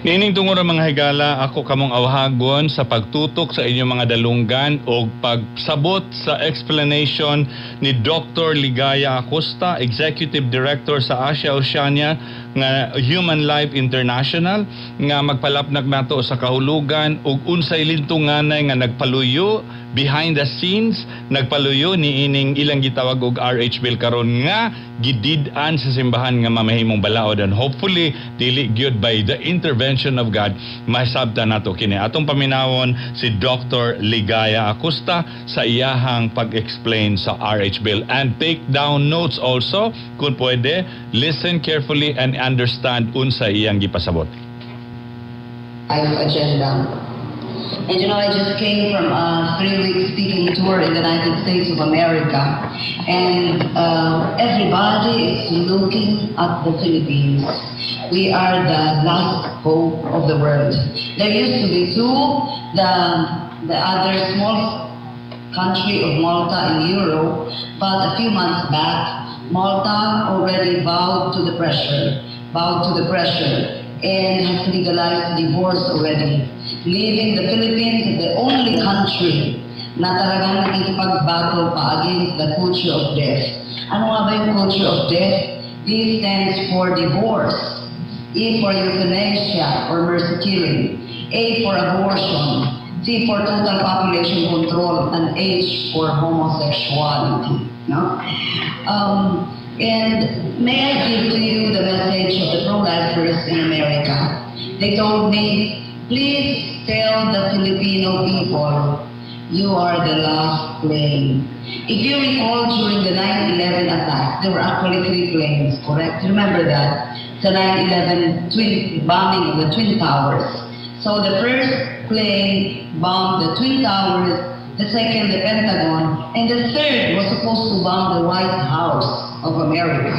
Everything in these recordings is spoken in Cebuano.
Niining tungod, mga higala, ako kamong awhagon sa pagtutok sa inyong mga dalunggan o pagsabot sa explanation ni Dr. Ligaya Acosta, Executive Director sa Asia Oceania nga Human Life International, nga magpalapnag nato sa kahulugan ug unsay lintunganay nga nagpaluyo behind the scenes, nagpaluyo ni ining ilang gitawag og RH Bill karon nga gidid-an sa simbahan nga mamahimong balaod. And hopefully dili gyud, by the intervention of God, masabta nato kini. Atong paminawon si Dr. Ligaya Acosta sa iyahang pag-explain sa RH Bill, and take down notes also kung pwede. Listen carefully and understand unsa iyang gipasabot. Life agenda. And I just came from a 3-week speaking tour in the United States of America, and everybody is looking at the Philippines. We are the last hope of the world. There used to be two, the other small country of Malta in Europe, but a few months back, Malta already bowed to the pressure, bowed to the pressure, and has legalized divorce already, leaving the Philippines as the only country na talagang nakikipag-battle pa against the culture of death. Ano nga ba yung culture of death? D stands for divorce, E for euthanasia or mercy killing, A for abortion, T for total population control, and H for homosexuality. No? And may I give to you the message of the pro-lifers in America? They told me, "Please tell the Filipino people you are the last plane." If you recall, during the 9/11 attack, there were actually three planes, correct? You remember that? The 9/11 twin bombing of the Twin Towers. So the first plane bombed the Twin Towers, the second the Pentagon, and the third was supposed to bomb the White House of America.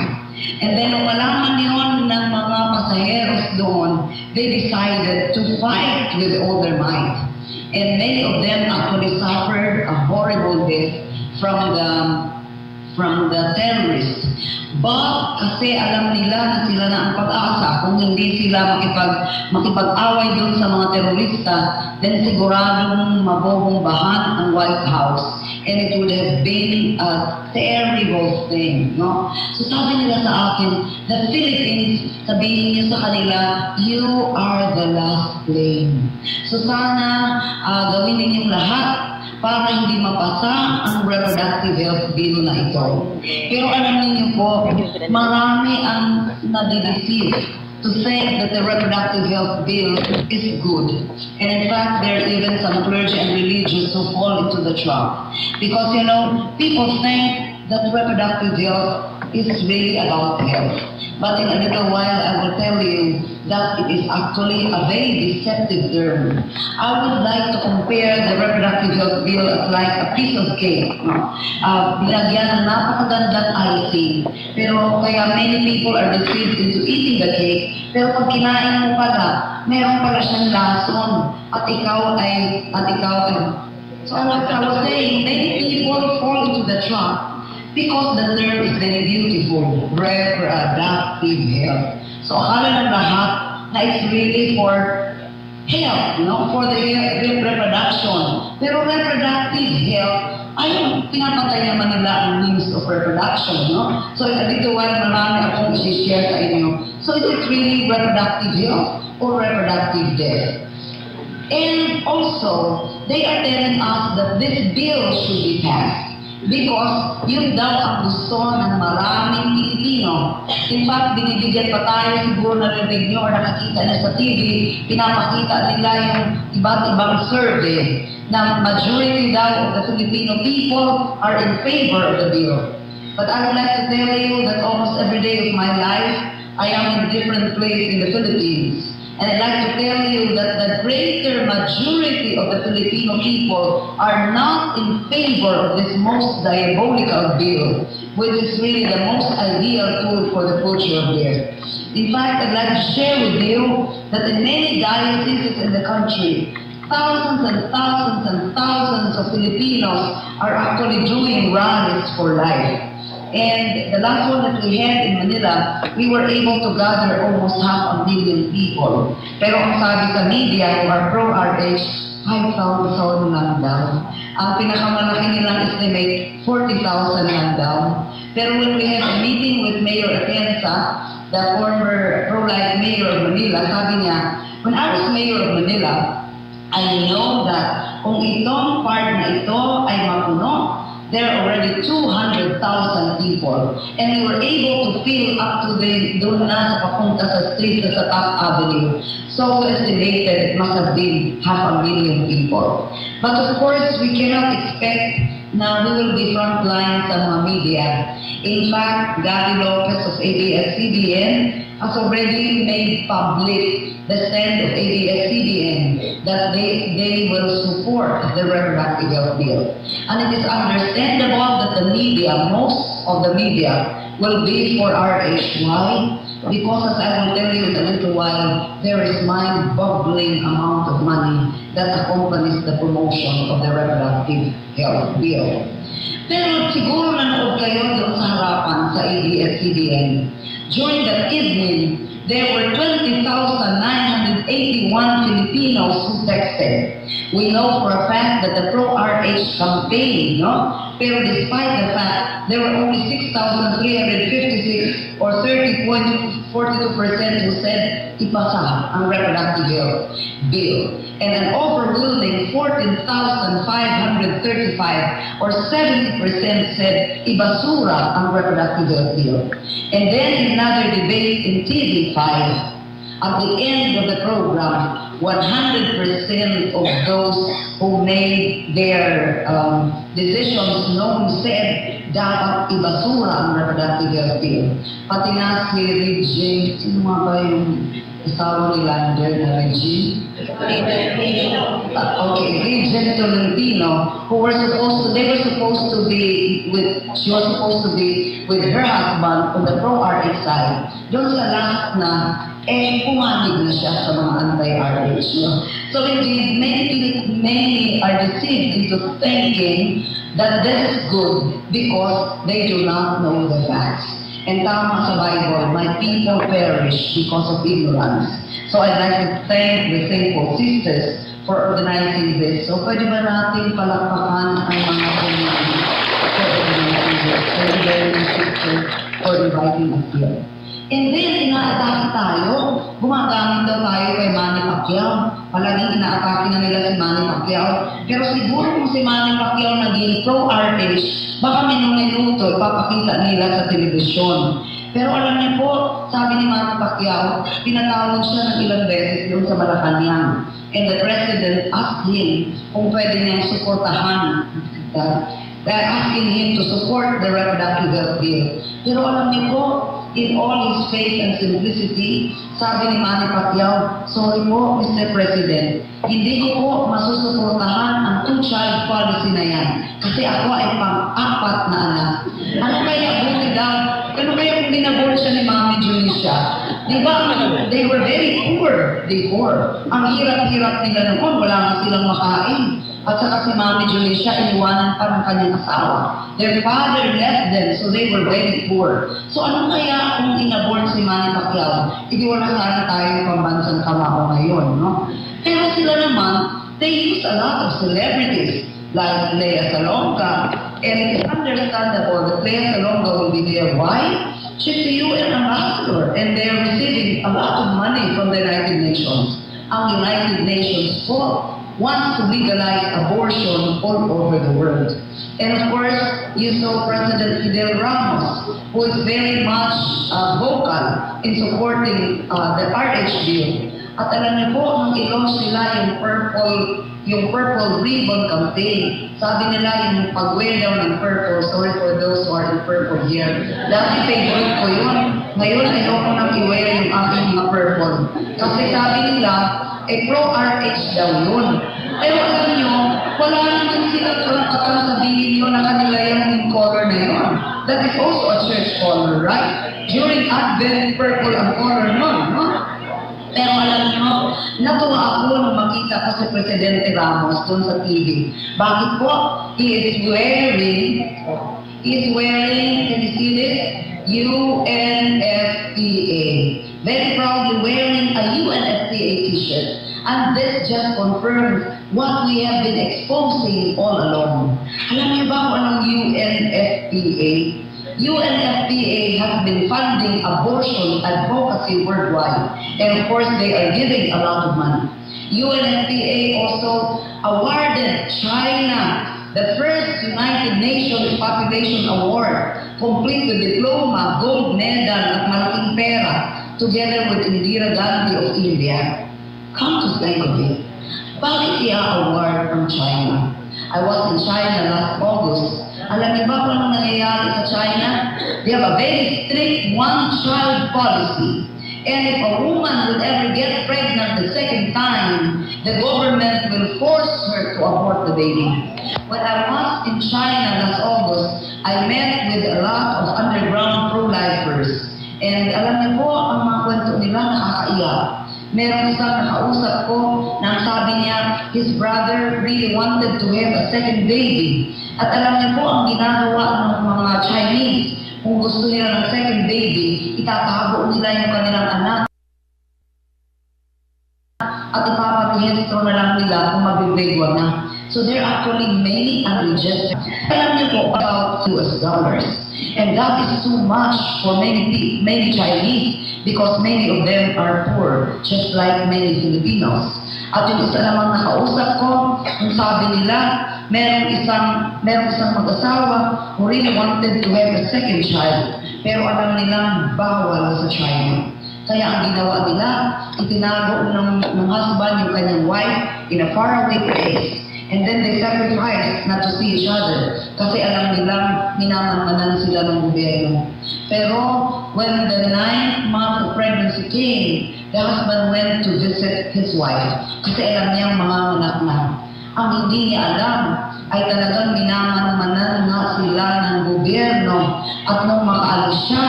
And then nung malaman yun ng mga pasaheros doon, they decided to fight with all their might. And many of them actually suffered a horrible death from the terrorists. But kasi alam nila na sila na ang pag-asa, kung hindi sila makipag-away doon sa mga terorista, then siguradong mabobombahan ang White House. And it would have been a terrible thing, no? So sabi nila sa akin, "The Philippines, sabihin niyo sa kanila, you are the last plane." So sana gawin ninyong lahat para hindi mapasa ang reproductive health bill na ito. Pero alam niyo po, marami ang nadideceive to think that the reproductive health bill is good. And in fact, there are even some clergy and religious who fall into the trap. Because people think that reproductive health is really about health. But in a little while, I will tell you that it is actually a very deceptive term. I would like to compare the reproductive health bill as like a piece of cake. No? Binagyan ng napakagandang icing. Pero kaya many people are deceived into eating the cake. Pero pag kinain mo pala, meron pala siyang lason. At ikaw ay. So as I was saying, many people fall into the trap because the term is very beautiful, reproductive health. So akala ng lahat na it's really for health, no? For the reproduction. Pero reproductive health, ay pinapatay naman nila ang means of reproduction, no? So dito while marami akong isi-share sa inyo. So is it really reproductive health or reproductive death? And also, they are telling us that this bill should be passed because yun daw ang gusto ng maraming Pilipino. In fact, binibigyan pa tayo, siguro narinig nyo or nakakita na sa TV, pinapakita nila yung iba't ibang survey na majority daw of the Filipino people are in favor of the bill. But I would like to tell you that almost every day of my life, I am in different place in the Philippines. And I'd like to tell you that the greater majority of the Filipino people are not in favor of this most diabolical bill, which is really the most ideal tool for the culture of death. In fact, I'd like to share with you that in many dioceses in the country, thousands and thousands and thousands of Filipinos are actually doing rallies for life. And the last one that we had in Manila, we were able to gather almost half a million people. Pero ang sabi sa media who are pro-RH, 5,000 lang daw. Ang pinakamalaki nilang estimate, 40,000 lang daw. Pero when we had a meeting with Mayor Atienza, the former pro-life mayor of Manila, sabi niya, "When I was mayor of Manila, I know that kung itong part na ito ay mapuno, there are already 200,000 people." And we were able to fill up to the, doon na sa papunta sa street sa Top Avenue. So we estimated it must have been half a million people. But of course, we cannot expect na we will be frontline sa mga media. In fact, Gabby Lopez of ABS-CBN has already made public the stand of ABS-CBN that they will support the reproductive health bill. And it is understandable that the media, most of the media, will be for RH. Why? Because, as I will tell you in a little while, there is mind-boggling amount of money that accompanies the promotion of the reproductive health bill. Pero siguro nanood kayo doon sa harapan sa ABS-CBN. During that evening, there were 20,981 Filipinos who texted. We know for a fact that the pro-RH campaign, no? Pero despite the fact, there were only 6,356 or 30.42% who said ipasa ang reproductive health bill. And an overwhelming 14,535 or 70% said ibasura ang reproductive health bill. And then in another debate in TV5, at the end of the program, 100% of those who made their decisions known said dapat ibasura ang reproductive health bill. Pati nga si Regine, sino nga ba yung asawa ni Lander na Regine? Okay, Regine Tolentino, who were supposed to, they were supposed to be with, she was supposed to be with her husband on the pro-RH side. Doon sa last na, eh, pumanig na siya sa mga anti-RH. No? So indeed, many, many are deceived into thinking that this is good because they do not know the facts. And tama sa Bible, "My people perish because of ignorance." So I'd like to thank the St. Paul Sisters for organizing this. So pwede ba natin palakpakan ang mga community for organizing this? Thank you very much, sister, for inviting us here. And then, inaatake tayo. Gumagamit daw tayo kay Manny Pacquiao. Palaging inaatake na nila si Manny Pacquiao. Pero siguro kung si Manny Pacquiao naging pro-RH, baka minuminuto, ipapakita nila sa telebisyon. Pero alam niyo po, sabi ni Manny Pacquiao, pinatawag siya ng ilang beses doon sa Malacanang. And the president asked him kung pwede niyang suportahan, asking him to support the reproductive health bill. Pero alam niyo po, in all his faith and simplicity, sabi ni Manny Pacquiao, "Sorry po, Mr. President, hindi ko po masusuportahan ang two-child policy na yan kasi ako ay pang-apat na anak." Ano kaya buti daw? Ano kaya kung dinabor siya ni Mami Julicia? Di ba, they were very poor before. Ang hirap-hirap nila noon, wala nga silang makain. At saka si Mami Julicia, iniwanan pa ng kanyang asawa. Their father left them, so they were very poor. So ano kaya kung inabort si Manny Pacquiao? Hindi, wala sana tayong pambansang kamao ngayon, no? Pero sila naman, they use a lot of celebrities like Lea Salonga. And it's understandable that Lea Salonga will be there. Why? She's the UN ambassador and they're receiving a lot of money from the United Nations. Ang United Nations po wants to legalize abortion all over the world. And of course, you saw President Fidel Ramos, who is very much vocal in supporting the RH bill. At alam niyo po, nung i-launch nila yung purple ribbon campaign, sabi nila yung pag-wear daw ng purple, sorry for those who are in purple here. Dati favorite ko yun. Ngayon ayoko nang i-wear yung aking mga purple. Kasi sabi nila, eh pro-RH daw yun. Pero alam nyo, wala naman silang karapatang sabihin yun na kanila yung color na yun. That is also a church color, right? During Advent, purple ang color nun, no? Pero alam nyo, natuwa ako nung makita ko si Presidente Ramos doon sa TV. Bakit po? He is wearing He's wearing, can you see this? UNFPA. Very proudly wearing a UNFPA T-shirt. And this just confirms what we have been exposing all along. Alam niyo ba kung anong UNFPA? UNFPA has been funding abortion advocacy worldwide. And of course, they are giving a lot of money. UNFPA also awarded China the first United Nations Population Award, complete with diploma, gold medal, at malaking pera, together with Indira Gandhi of India. Come to think of it, bakit i-award ang China? I was in China last August. Alam niyo ba kung anong nangyayari sa China? They have a very strict one-child policy. And if a woman would ever get pregnant the second time, the government will force her to abort the baby. When I was in China last August, I met with a lot of underground pro-lifers. And alam niyo po, ang mga kwento nila, nakakaiyak. Meron isang nakausap ko na ang sabi niya, his brother really wanted to have a second baby. At alam niyo po, ang ginagawa ng mga Chinese, kung gusto nila ng second baby, itatago nila yung kanilang anak at ipaparehistro na lang nila kung mabibigwa na. So there are actually many unregistered. Alam niyo po, about US dollars. And that is too much for many Chinese because many of them are poor, just like many Filipinos. At yung isa namang nakausap ko, ang sabi nila, merong isang mag-asawa who really wanted to have a second child, pero alam nilang bawal sa China. Kaya ang ginawa nila, itinago ng husband yung kanyang wife in a faraway place. And then they sacrificed not to see each other kasi alam nilang minamanmanan sila ng gobyerno. Pero when the 9th month of pregnancy came, the husband went to visit his wife kasi alam niyang manganganak na. Ang hindi niya alam ay talagang minamanmanan nga sila ng gobyerno, at nung makaalis siya,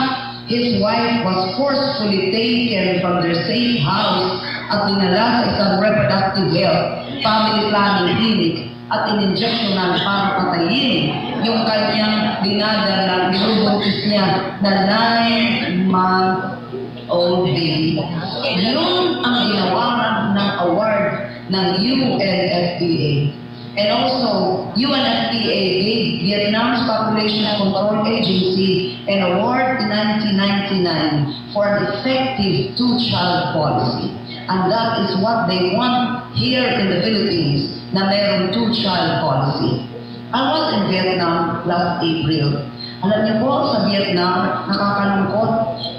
his wife was forcefully taken from their safe house at dinala sa isang reproductive health family planning clinic at ininjectionan para patayin yung kanyang dinadala, binubuntis niya na 9-month-old baby. Yun ang ginawaran ng award ng UNFPA. And also, UNFPA gave Vietnam's Population Control Agency an award in 1999 for an effective two-child policy. And that is what they want here in the Philippines, na merong two-child policy. I was in Vietnam last April. Alam niyo po, sa Vietnam, nakakalungkot,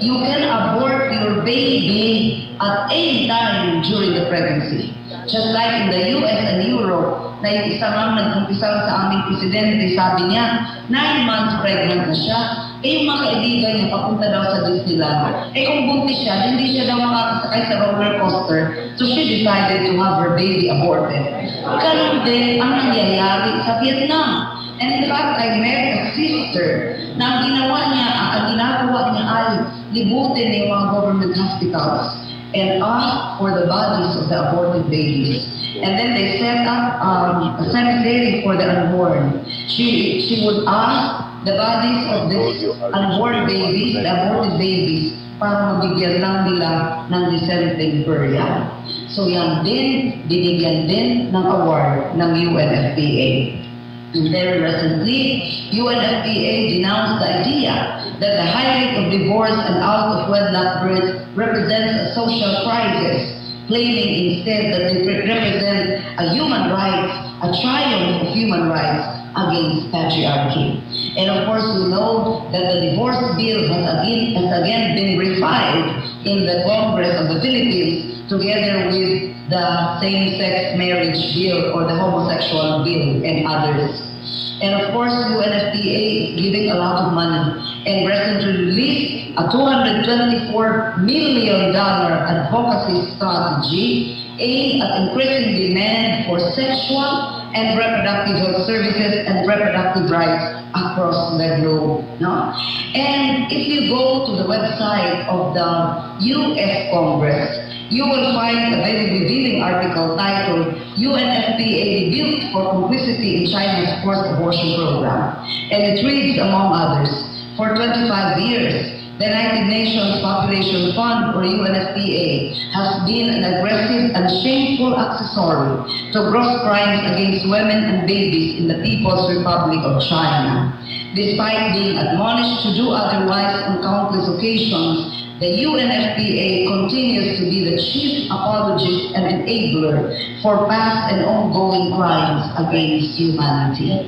you can abort your baby at any time during the pregnancy. Just like in the US and Europe, na yung isa nga nag-umpisal sa aming presidente, sabi niya, 9 months pregnant na siya. Eh, yung mga kaibigan niya, papunta daw sa Disneyland. Eh, kung buntis siya, hindi siya daw makakasakay sa roller coaster. So she decided to have her baby aborted. Ganun din ang nangyayari sa Vietnam. And in fact, I met a sister na ang ginagawa niya ay libutin yung mga government hospitals and ask for the bodies of the aborted babies. And then they set up a cemetery for the unborn. She would ask the bodies of these unborn babies, the aborted babies, para mabigyan lang nila ng disenteng burial. So yan din, binigyan din ng award ng UNFPA. And very recently, UNFPA denounced the idea that the high rate of divorce and out-of-wedlock births represents a social crisis, claiming instead that they represent a human rights, a triumph of human rights against patriarchy. And of course, we know that the divorce bill has again been refiled in the Congress of the Philippines together with the same-sex marriage bill or the homosexual bill and others. And of course, UNFPA is giving a lot of money and recently released a $224 million advocacy strategy aimed at increasing demand for sexual and reproductive health services and reproductive rights across the globe. No? And if you go to the website of the U.S. Congress, You will find a very revealing article titled "UNFPA Rebuked for Complicity in China's Forced Abortion Program." And it reads, among others, "For 25 years, the United Nations Population Fund, or UNFPA, has been an aggressive and shameful accessory to gross crimes against women and babies in the People's Republic of China. Despite being admonished to do otherwise on countless occasions, the UNFPA continues to be the chief apologist and enabler for past and ongoing crimes against humanity."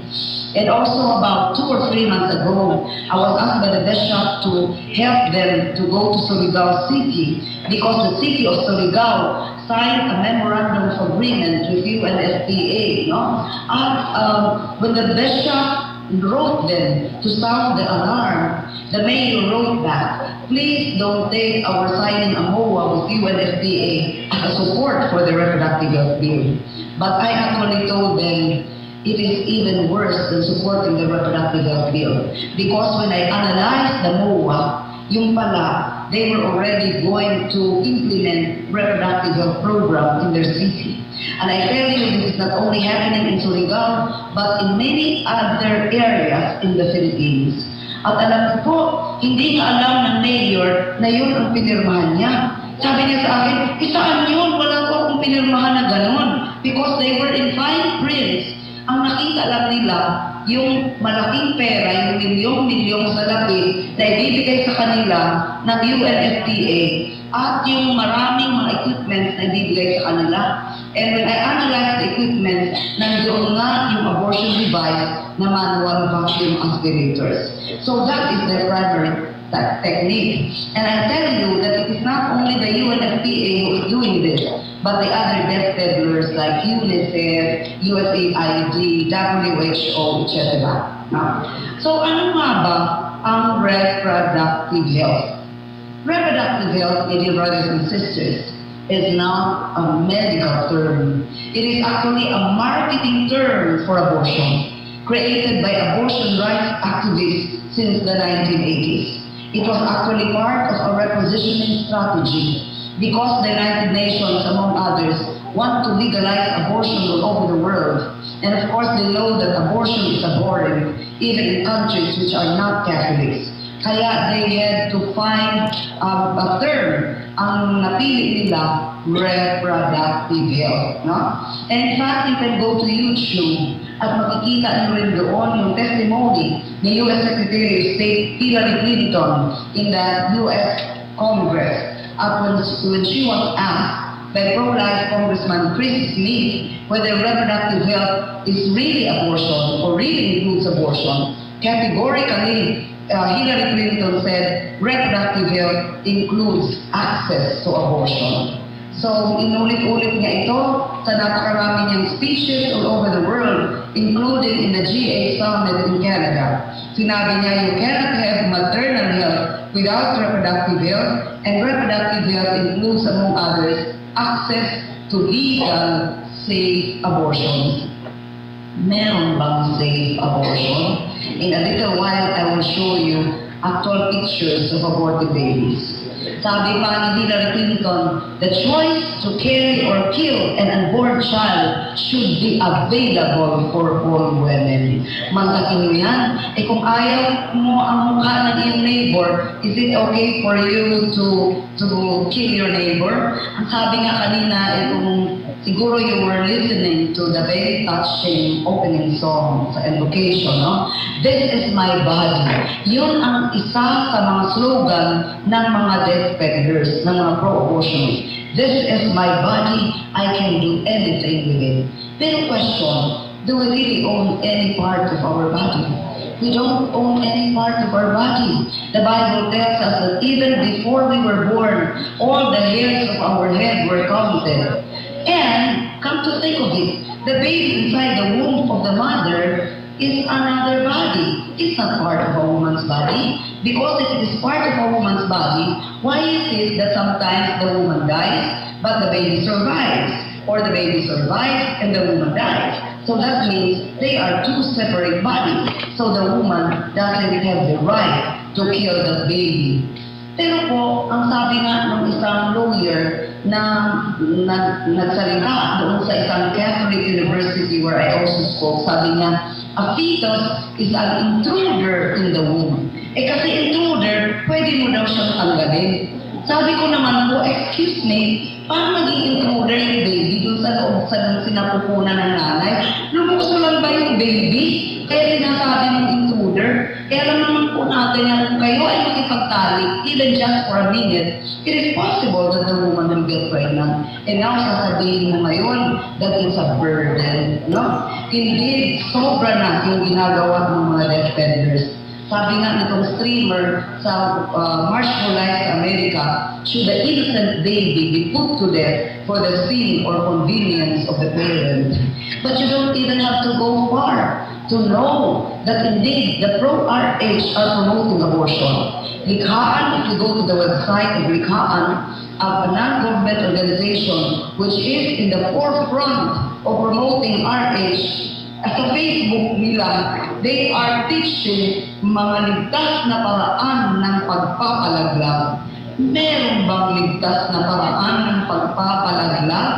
And also, about 2 or 3 months ago, I was asked by the bishop to help them to go to Surigao City because the city of Surigao signed a memorandum of agreement with UNFPA. No? At when the bishop wrote them to sound the alarm, the mayor wrote back, "Please don't take our signing a MOA with UNFPA as a support for the reproductive health bill." But I actually told them it is even worse than supporting the reproductive health bill. Because when I analyzed the MOA, yung pala, they were already going to implement reproductive health program in their city. And I tell you, this is not only happening in Surigao, but in many other areas in the Philippines. At alam ko, hindi nga alam ng mayor na yun ang pinirmahan niya. Sabi niya sa akin, "Eh, saan yun? Wala po akong pinirmahan na gano'n." Because they were in fine prints. Ang nakita lang nila, yung malaking pera, yung milyong-milyong salapi na ibibigay sa kanila ng UNFPA at yung maraming mga equipments na ibibigay sa kanila. And when I analyzed the equipment, nandoon nga yung abortion device na manual vacuum aspirators. So that is their primary technique. And I tell you that it is not only the UNFPA who is doing this, but the other death peddlers like UNICEF, USAID, WHO, etc. Now, so ano nga ba ang reproductive health? Reproductive health, my dear brothers and sisters, is not a medical term. It is actually a marketing term for abortion, created by abortion rights activists since the 1980s. It was actually part of a repositioning strategy because the United Nations, among others, want to legalize abortion all over the world. And of course, they know that abortion is abhorrent, even in countries which are not Catholics. Kaya they had to find a term. Ang napili nila, reproductive health. No? And in fact, you can go to YouTube at makikita niyo rin doon yung testimony ni US Secretary of State Hillary Clinton in the US Congress. At when she was asked by pro-life Congressman Chris Smith whether reproductive health is really abortion or really includes abortion, categorically, Hillary Clinton said reproductive health includes access to abortion. So, inulit-ulit niya ito sa napakarami niyang speeches all over the world, including in the G8 Summit in Canada. Sinabi niya, "You cannot have maternal health without reproductive health, and reproductive health includes, among others, access to legal, safe abortions." Meron bang safe abortion? In a little while, I will show you actual pictures of aborted babies. Sabi pa ni Hillary Clinton, "The choice to carry or kill an unborn child should be available for all women." Mantakin niyo yan. Eh kung ayaw mo ang mukha ng iyong neighbor, is it okay for you to kill your neighbor? Ang sabi nga kanina, eh kung siguro you were listening to the very touching opening song sa invocation, no? "This is my body." Yun ang isa sa mga slogan ng mga death peddlers, ng mga pro-abortionists. "This is my body, I can do anything with it." Pero question, do we really own any part of our body? We don't own any part of our body. The Bible tells us that even before we were born, all the hairs of our head were counted. And come to think of it, the baby inside the womb of the mother is another body. It's not part of a woman's body. Because if it is part of a woman's body, why is it that sometimes the woman dies, but the baby survives? Or the baby survives and the woman dies? So that means they are two separate bodies. So the woman doesn't have the right to kill the baby. Pero po, ang sabi nga ng isang lawyer, na nagsalita doon sa isang Catholic university where I also spoke, sabi niya, "A fetus is an intruder in the womb." Eh kasi intruder, pwede mo daw siyang tanggalin. Sabi ko naman po, "Excuse me, paano naging intruder yung baby doon sa loob sa doon sinapupunan ng nanay? Lumukso lang ba yung baby? Kaya sinasabi ng intruder?" Kaya alam naman po natin na kung kayo ay makipagtalik, even just for a minute, it is possible that the woman will get pregnant. And now, sasabihin mo ngayon that it's a burden, no? Indeed, sobra na yung ginagawa ng mga defenders. Sabi nga nitong streamer sa March for Life sa Amerika, "Should the innocent baby be put to death for the sin or convenience of the parent?" But you don't even have to go far to know that indeed the pro-RH are promoting abortion. Likhaan, if you go to the website of Likhaan, a non-government organization which is in the forefront of promoting RH, sa Facebook nila, they are teaching mga ligtas na paraan ng pagpapalaglag. Meron bang ligtas na paraan ng pagpapalaglag?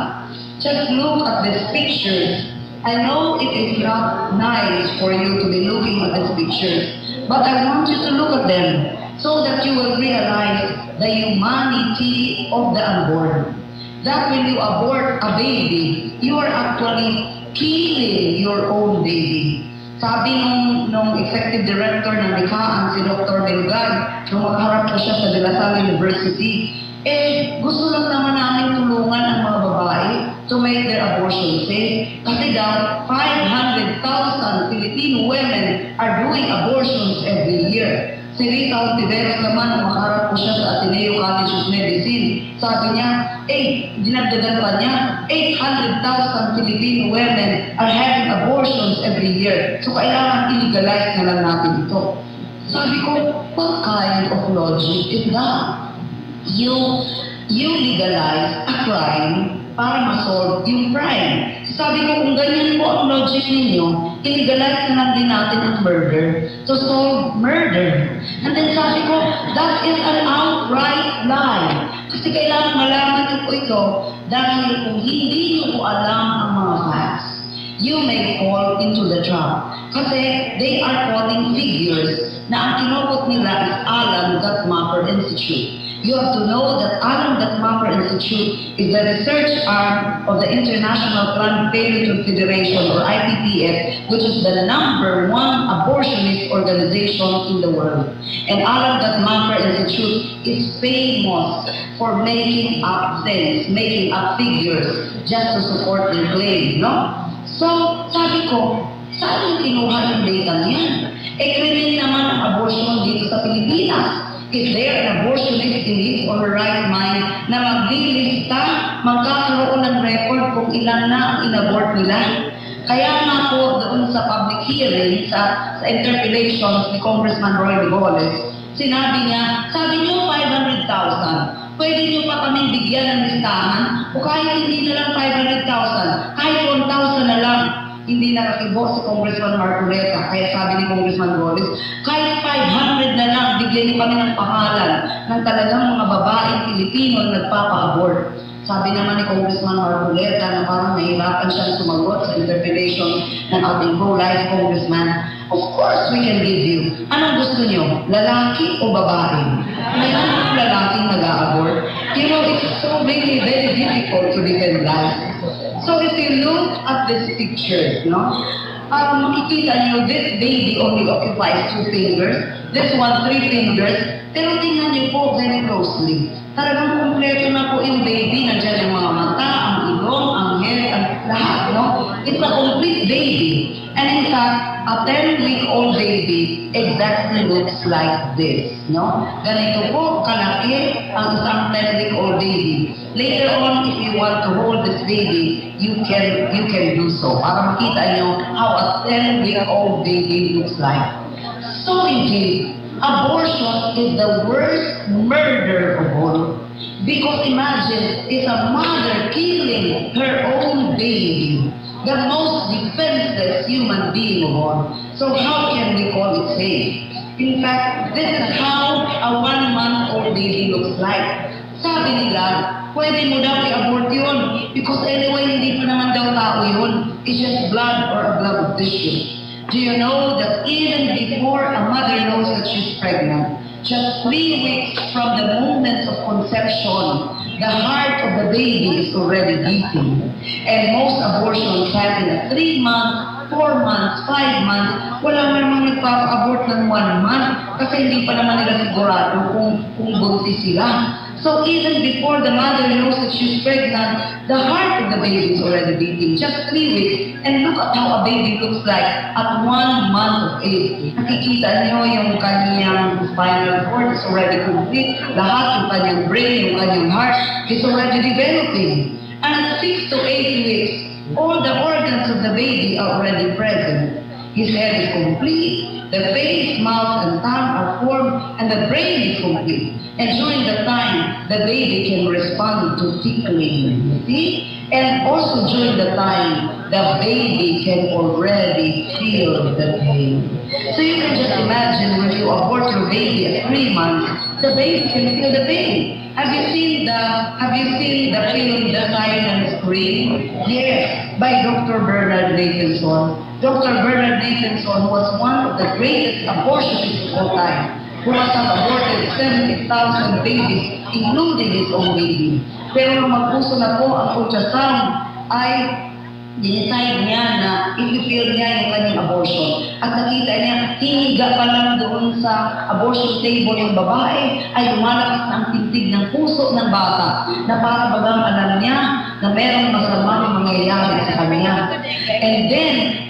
Just look at these pictures. I know it is not nice for you to be looking at these pictures, but I want you to look at them so that you will realize the humanity of the unborn. That when you abort a baby, you are actually killing your own baby. Sabi nung executive director ng Likhaan, si Dr. Melgar, nung makaharap ko siya sa De La Salle University, "Eh, gusto lang naman namin tulungan ang mga babae to make their abortion safe." Kasi daw, 500,000 Filipino women are doing abortions every year. Si Risa Hontiveros naman, nung makaharap ko siya sa Ateneo College of Medicine, sabi niya, eh, dinagdagan pa niya, 800,000 Filipino women are having abortions every year. So kailangan i-legalize na lang natin ito. Sabi ko, "What kind of logic is that?" You legalize a crime para ma-solve yung crime. Sabi ko, "Kung ganyan po ang logic ninyo, i-legalize na lang din natin ang murder to solve murder." And then sabi ko, "That is an outright lie." Kasi kailangan malaman niyo po ito dahil kung hindi niyo po alam ang mga facts, you may fall into the trap. Kasi they are quoting figures na ang kino-quote nila is Alan Guttmacher Institute. You have to know that Alan Guttmacher Institute is the research arm of the International Planned Parenthood Federation, or IPPF, which is the number one abortionist organization in the world. And Alan Guttmacher Institute is famous for making up things, making up figures just to support their claim, no? So, sabi ko, "Saan yung kinuha yung data niyan? Eh, krimen naman ang abortion dito sa Pilipinas. Is there an abortionist in his or her right mind na maglilista, magkakaroon ng record kung ilan na ang inabort nila?" Kaya nga po doon sa public hearing, sa interpellation ni Congressman Roy Rigoles, sinabi niya, "Sabi niyo 500,000, pwede niyo pa kaming bigyan ng listahan o kahit hindi na lang 500,000, kahit 1,000 na lang." Hindi nakakibo si Congressman Marcoleta. Kaya sabi ni Congressman Golez, "Kahit 500 na lang, bigyan niyo kami ng pangalan ng talagang mga babaeng Pilipino na nagpapa-abort." Sabi naman ni Congressman Marcoleta na parang nahirapan siyang sumagot sa interpellation ng ating pro-life congressman, "Of course we can give you. Anong gusto niyo? Lalaki o babae?" Meron bang lalaking nag-a-abort? It's so really very difficult to defend life. So if you look at these pictures, no, makikita niyo this baby only occupies two fingers, this one three fingers, pero tingnan niyo po very closely. Talagang kumpleto na po yung baby. Nandiyan yung mga mata, ang ilong, ang head, ang lahat, no? It's a complete baby. And in fact, a 10-week-old baby exactly looks like this, no? Ganito po kalaki ang isang 10-week-old baby. Later on, if you want to hold this baby, you can do so para makita nyo how a 10-week-old baby looks like. So indeed, abortion is the worst murder of all. Because imagine, it's a mother killing her own baby, the most defenseless human being of all. So how can we call it safe? In fact, this is how a 1-month-old baby looks like. Sabi nila, Pwede mo daw i-abort yun. Because anyway, hindi pa naman daw tao yun. It's just blood or a blob of tissue. Do you know that even before a mother knows that she's pregnant, just 3 weeks from the moment of conception, the heart of the baby is already beating? And most abortions happen at 3 months, 4 months, 5 months. Wala man namang nagpapa-abort ng 1 month kasi hindi pa naman nila sigurado kung buntis sila. So even before the mother knows that she's pregnant, the heart of the baby is already beating. Just 3 weeks. And look at how a baby looks like at 1 month of age. Nakikita niyo yung kanyang spinal cord is already complete. Lahat yung kanyang brain, yung kanyang heart is already developing. And at 6 to 8 weeks, all the organs of the baby are already present. His head is complete, the face, mouth, and tongue are formed, and the brain is complete. And during the time, the baby can respond to tickling. You see? And also during the time, the baby can already feel the pain. So you can just imagine, when you abort your baby at 3 months, the baby can feel the pain. Have you seen the film The Silent Scream? Yes, by Dr. Bernard Nathanson. Dr. Bernard Nathanson was one of the greatest abortionists of all time, who must have aborted 70,000 babies, including his own baby. Pero nung mag-uso na po ang ultrasound, ay dinecide niya na i-film niya yung kanyang abortion. At nakita niya, hihiga pa lang doon sa abortion table yung babae, ay lumalakas na ang tindig ng puso ng bata, na para bagang alam niya na merong masamang mangyayari sa kanya. And then,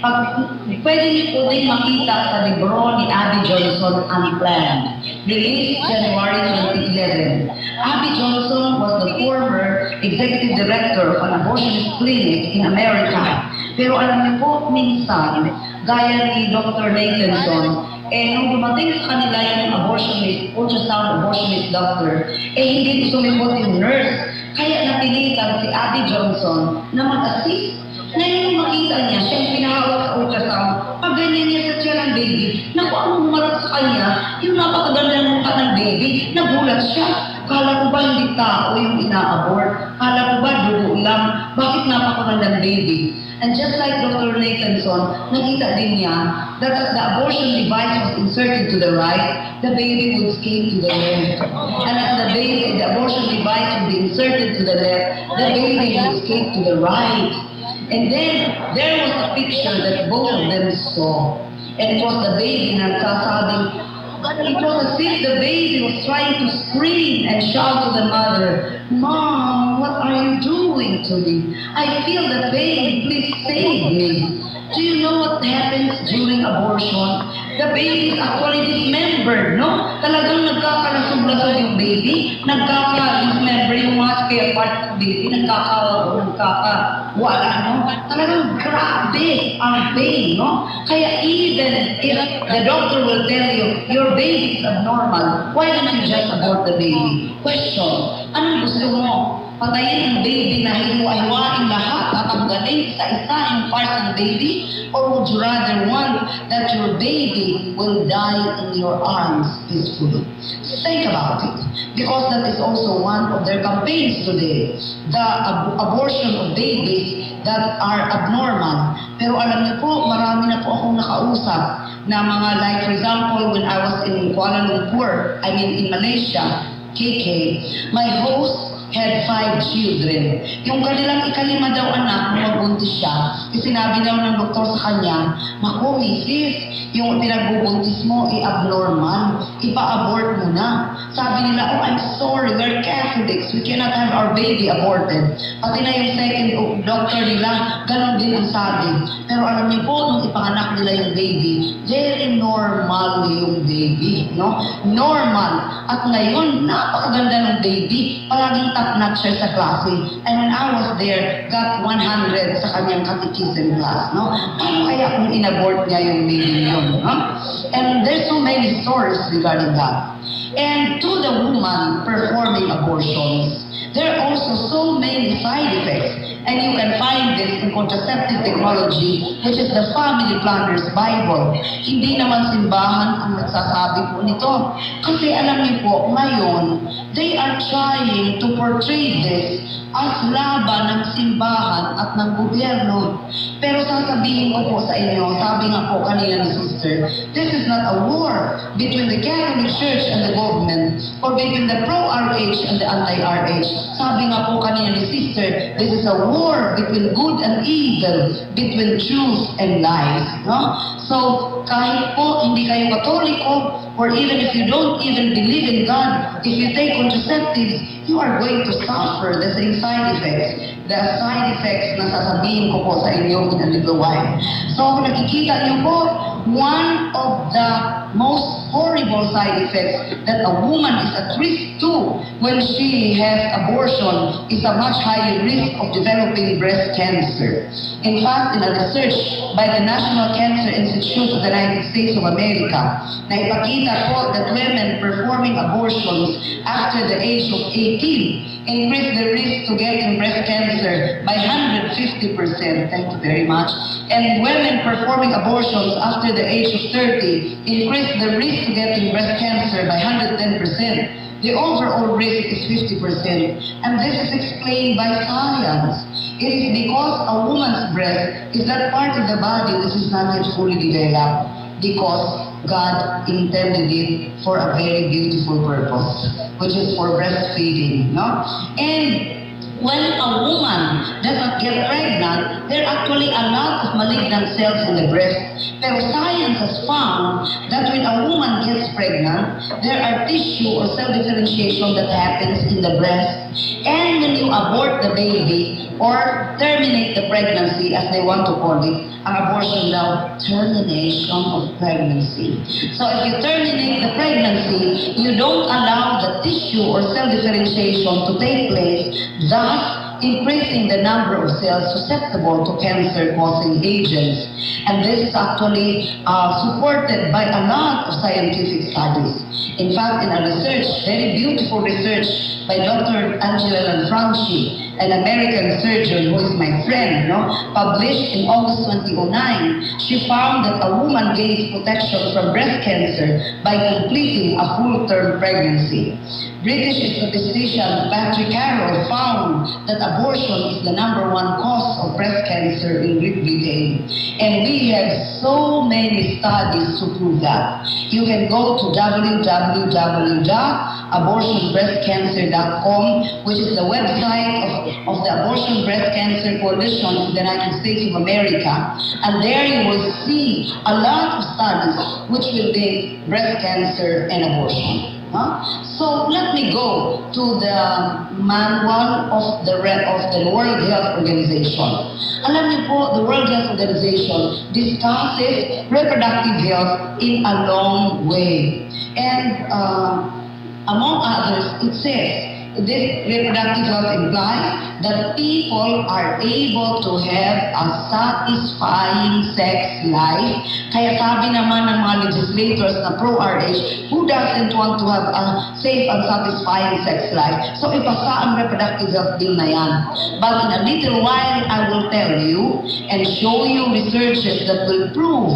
pwede niyo po din makita sa libro ni Abby Johnson, Unplanned, released January 2011. Abby Johnson was the former executive director of an abortionist clinic in America. Pero alam niyo po, minsan, gaya ni Dr. Nathanson, eh, nung dumating sa kanila yung abortionist, ultrasound abortionist doctor, eh, hindi sumipot yung nurse. Kaya napilitan si Abby Johnson na mag-assist. Ngayon, nung makita niya, siya yung pinahawak sa ultrasound, pag ganyan niya sa tiyan ng baby, naku, ang humarap sa kanya, yung napakaganda ng mukha ng baby, nagulat siya. Kala ko ba hindi tao yung ina-abort? Kala ko ba dugo lang? Bakit napakagandang baby? And just like Dr. Nathanson, nakita din niya that as the abortion device was inserted to the right, the baby would escape to the left. And as the abortion device would be inserted to the left, the baby would escape to the right. And then, there was a picture that both of them saw. And it was the baby na nagsasabing, it was as if the baby was trying to scream and shout to the mother, "Mom, what are you doing to me? I feel the pain. Please save me." Do you know what happens during abortion? The baby is actually dismembered, no? Talagang nagkakalasog-lasog yung baby, nagkaka-dismember yung mga spare parts ng baby, nagkakawala, no? Talagang grabe ang pain, no? Kaya even if the doctor will tell you, "Your baby is abnormal," why don't you just abort the baby? Question, anong gusto mo? Patayin ang baby na hiwa-hiwain lahat, tatanggalin isa-isa yung parts ng baby? Or would you rather want that your baby will die in your arms peacefully? Think about it. Because that is also one of their campaigns today. The abortion of babies that are abnormal. Pero alam niyo po, marami na po akong nakausap na mga, like for example, when I was in Kuala Lumpur, I mean in Malaysia, KK, my host had five children. Yung kanilang ikalima daw anak, nung magbuntis siya, sinabi daw ng doktor sa kanya, "Naku, misis, yung pinagbubuntis mo ay abnormal, ipa-abort mo na." Sabi nila, "Oh, I'm sorry, we're Catholics, we cannot have our baby aborted." Pati na yung second doctor nila, ganon din ang sabi. Pero alam niyo po, nung ipanganak nila yung baby, very normal yung baby, no? Normal. At ngayon, napakaganda ng baby. Palaging top-notch siya sa klase. And when I was there, got 100 sa kanyang catechism class, no? Paano kaya kung inabort niya yung baby yun, no? And there's so many stories regarding that. And to the woman performing abortions, There are also so many side effects, and you can find this in Contraceptive Technology, which is the Family Planner's Bible. Hindi naman simbahan ang nagsasabi po nito. Kasi alam niyo po, ngayon, they are trying to portray this as laban ng simbahan at ng gobyerno. Pero sasabihin ko po sa inyo, sabi nga po kanina ni Sister, this is not a war between the Catholic Church and the government or between the pro-RH and the anti-RH. Sabi nga po kanina ni Sister, this is a war between good and evil, between truth and lies. No? So, kahit po hindi kayo Katoliko, or even if you don't even believe in God, if you take contraceptives, you are going to suffer the same side effects. The side effects na sasabihin ko po sa inyo in a little while. So, kung nakikita niyo po, one of the most horrible side effects that a woman is at risk to when she has abortion is a much higher risk of developing breast cancer. In fact, in a research by the National Cancer Institute of the United States of America, naipakita po that women performing abortions after the age of 18 increase the risk to getting breast cancer by 150%. Thank you very much. And women performing abortions after the age of 30 increase the risk to getting breast cancer by 110%. The overall risk is 50%. And this is explained by science. It is because a woman's breast is that part of the body which is not yet fully developed, because God intended it for a very beautiful purpose, which is for breastfeeding, no? And when a woman does not get pregnant, there are actually a lot of malignant cells in the breast. Pero science has found that when a woman gets pregnant, there are tissue or cell differentiation that happens in the breast. And when you abort the baby or terminate the pregnancy, as they want to call it, ang abortion daw, termination of pregnancy. So if you terminate the pregnancy, you don't allow the tissue or cell differentiation to take place, thus increasing the number of cells susceptible to cancer-causing agents. And this is actually supported by a lot of scientific studies. In fact, in a research, very beautiful research by Dr. Angela Lanfranchi, an American surgeon who is my friend, no, published in August 2009, she found that a woman gains protection from breast cancer by completing a full-term pregnancy. British statistician Patrick Carroll found that abortion is the number one cause of breast cancer in Great Britain. And we have so many studies to prove that. You can go to www.abortionbreastcancer.com, which is the website of the Abortion Breast Cancer Coalition in the United States of America. And there you will see a lot of studies which will link breast cancer and abortion. Huh? So let me go to the manual of the World Health Organization. Alam niyo po, the World Health Organization discusses reproductive health in a long way. And among others, it says, this reproductive health implies that people are able to have a satisfying sex life. Kaya sabi naman ng mga legislators na pro-RH, who doesn't want to have a safe and satisfying sex life? So ipasa ang reproductive health bill na yan. But in a little while, I will tell you and show you researches that will prove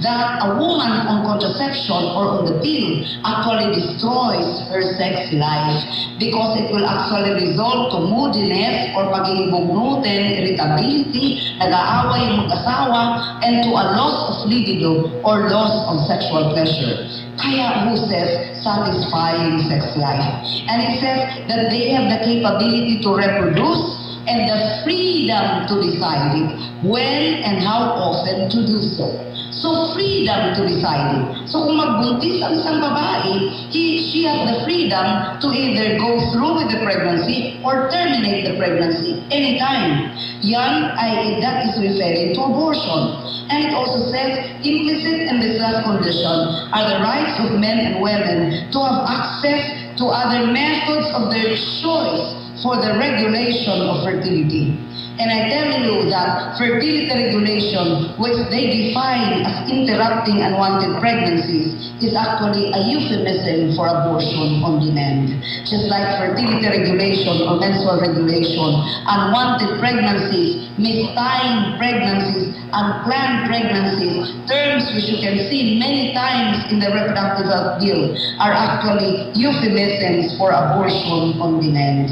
that a woman on contraception or on the pill actually destroys her sex life because it will actually result to moodiness or pagiging bugnutin, irritability, nag-aaway yung mag-asawa, and to a loss of libido or loss of sexual pleasure. Kaya who says satisfying sex life? And it says that they have the capability to reproduce and the freedom to decide it, when and how often to do so. So, freedom to decide it. So, kung magbuntis ang isang babae, she has the freedom to either go through with the pregnancy or terminate the pregnancy anytime. Yan ay, that is referring to abortion. And it also says, implicit in this last condition are the rights of men and women to have access to other methods of their choice. for the regulation of fertility. And I tell you that fertility regulation, which they define as interrupting unwanted pregnancies, is actually a euphemism for abortion on demand. Just like fertility regulation or menstrual regulation, unwanted pregnancies, mistimed pregnancies, unplanned pregnancies, terms which you can see many times in the Reproductive Health Bill, are actually euphemisms for abortion on demand.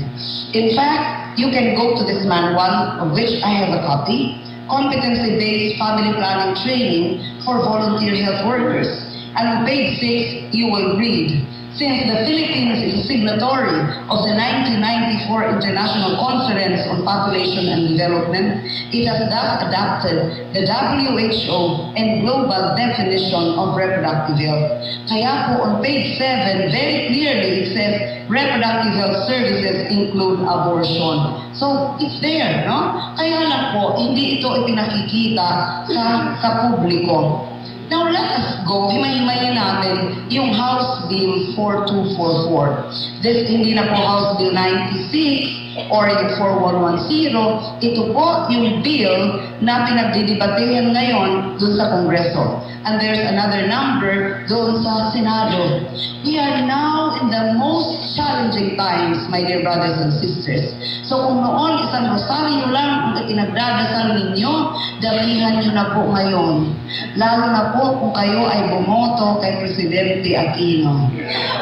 In fact, you can go to this manual, of which I have a copy, Competency-Based Family Planning Training for Volunteer Health Workers. And on page 6, you will read, "Since the Philippines is a signatory of the 1994 International Conference on Population and Development, it has thus adopted the WHO and global definition of reproductive health." Kaya po on page 7, very clearly it says reproductive health services include abortion. So, it's there, no? Kaya lang po, hindi ito ipinakikita sa publiko. Now, let us go, himay-himayin natin yung House Bill 4244. This hindi na po House Bill 96 or yung 4110. Ito po yung bill na pinagdidebatehan ngayon dun sa Kongreso. And there's another number doon sa Senado. We are now in the most challenging times, my dear brothers and sisters. So kung noon isang rosaryo lang ang ipinagdadasal ninyo, damihan nyo na po ngayon. Lalo na po kung kayo ay bumoto kay Presidente Aquino.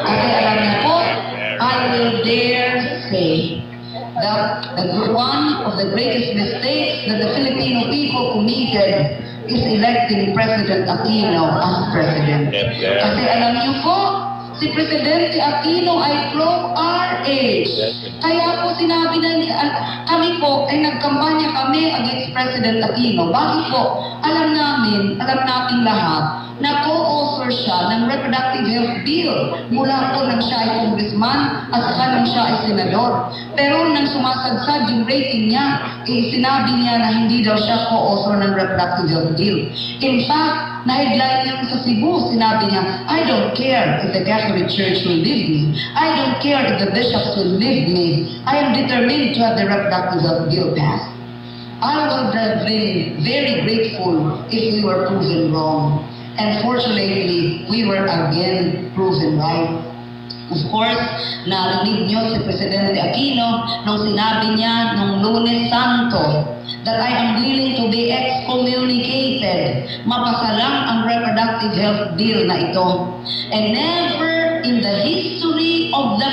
Kasi alam niyo po, I will dare say that one of the greatest mistakes that the Filipino people committed is electing President Aquino as president. Kasi alam niyo po, si Presidente Aquino ay pro-RH. Kaya po sinabi na niya, kami po ay nagkampanya kami against President Aquino. Bakit po? Alam namin, alam natin lahat, na co-author siya ng Reproductive Health Bill mula po nang siya ay congressman at saka nang siya ay senador. Pero nang sumasadsad yung rating niya, eh, sinabi niya na hindi daw siya co-author ng Reproductive Health Bill. In fact, na-headline niya sa Cebu, sinabi niya, "I don't care if the Catholic Church will leave me. I don't care if the bishops will leave me. I am determined to have the Reproductive Health Bill passed." I would have been very grateful if we were proven wrong. And fortunately, we were again proven right. Of course, narinig niyo si Presidente Aquino nung sinabi niya nung Lunes Santo that "I am willing to be excommunicated. Mapasa lang ang Reproductive Health Bill na ito." And never in the history of the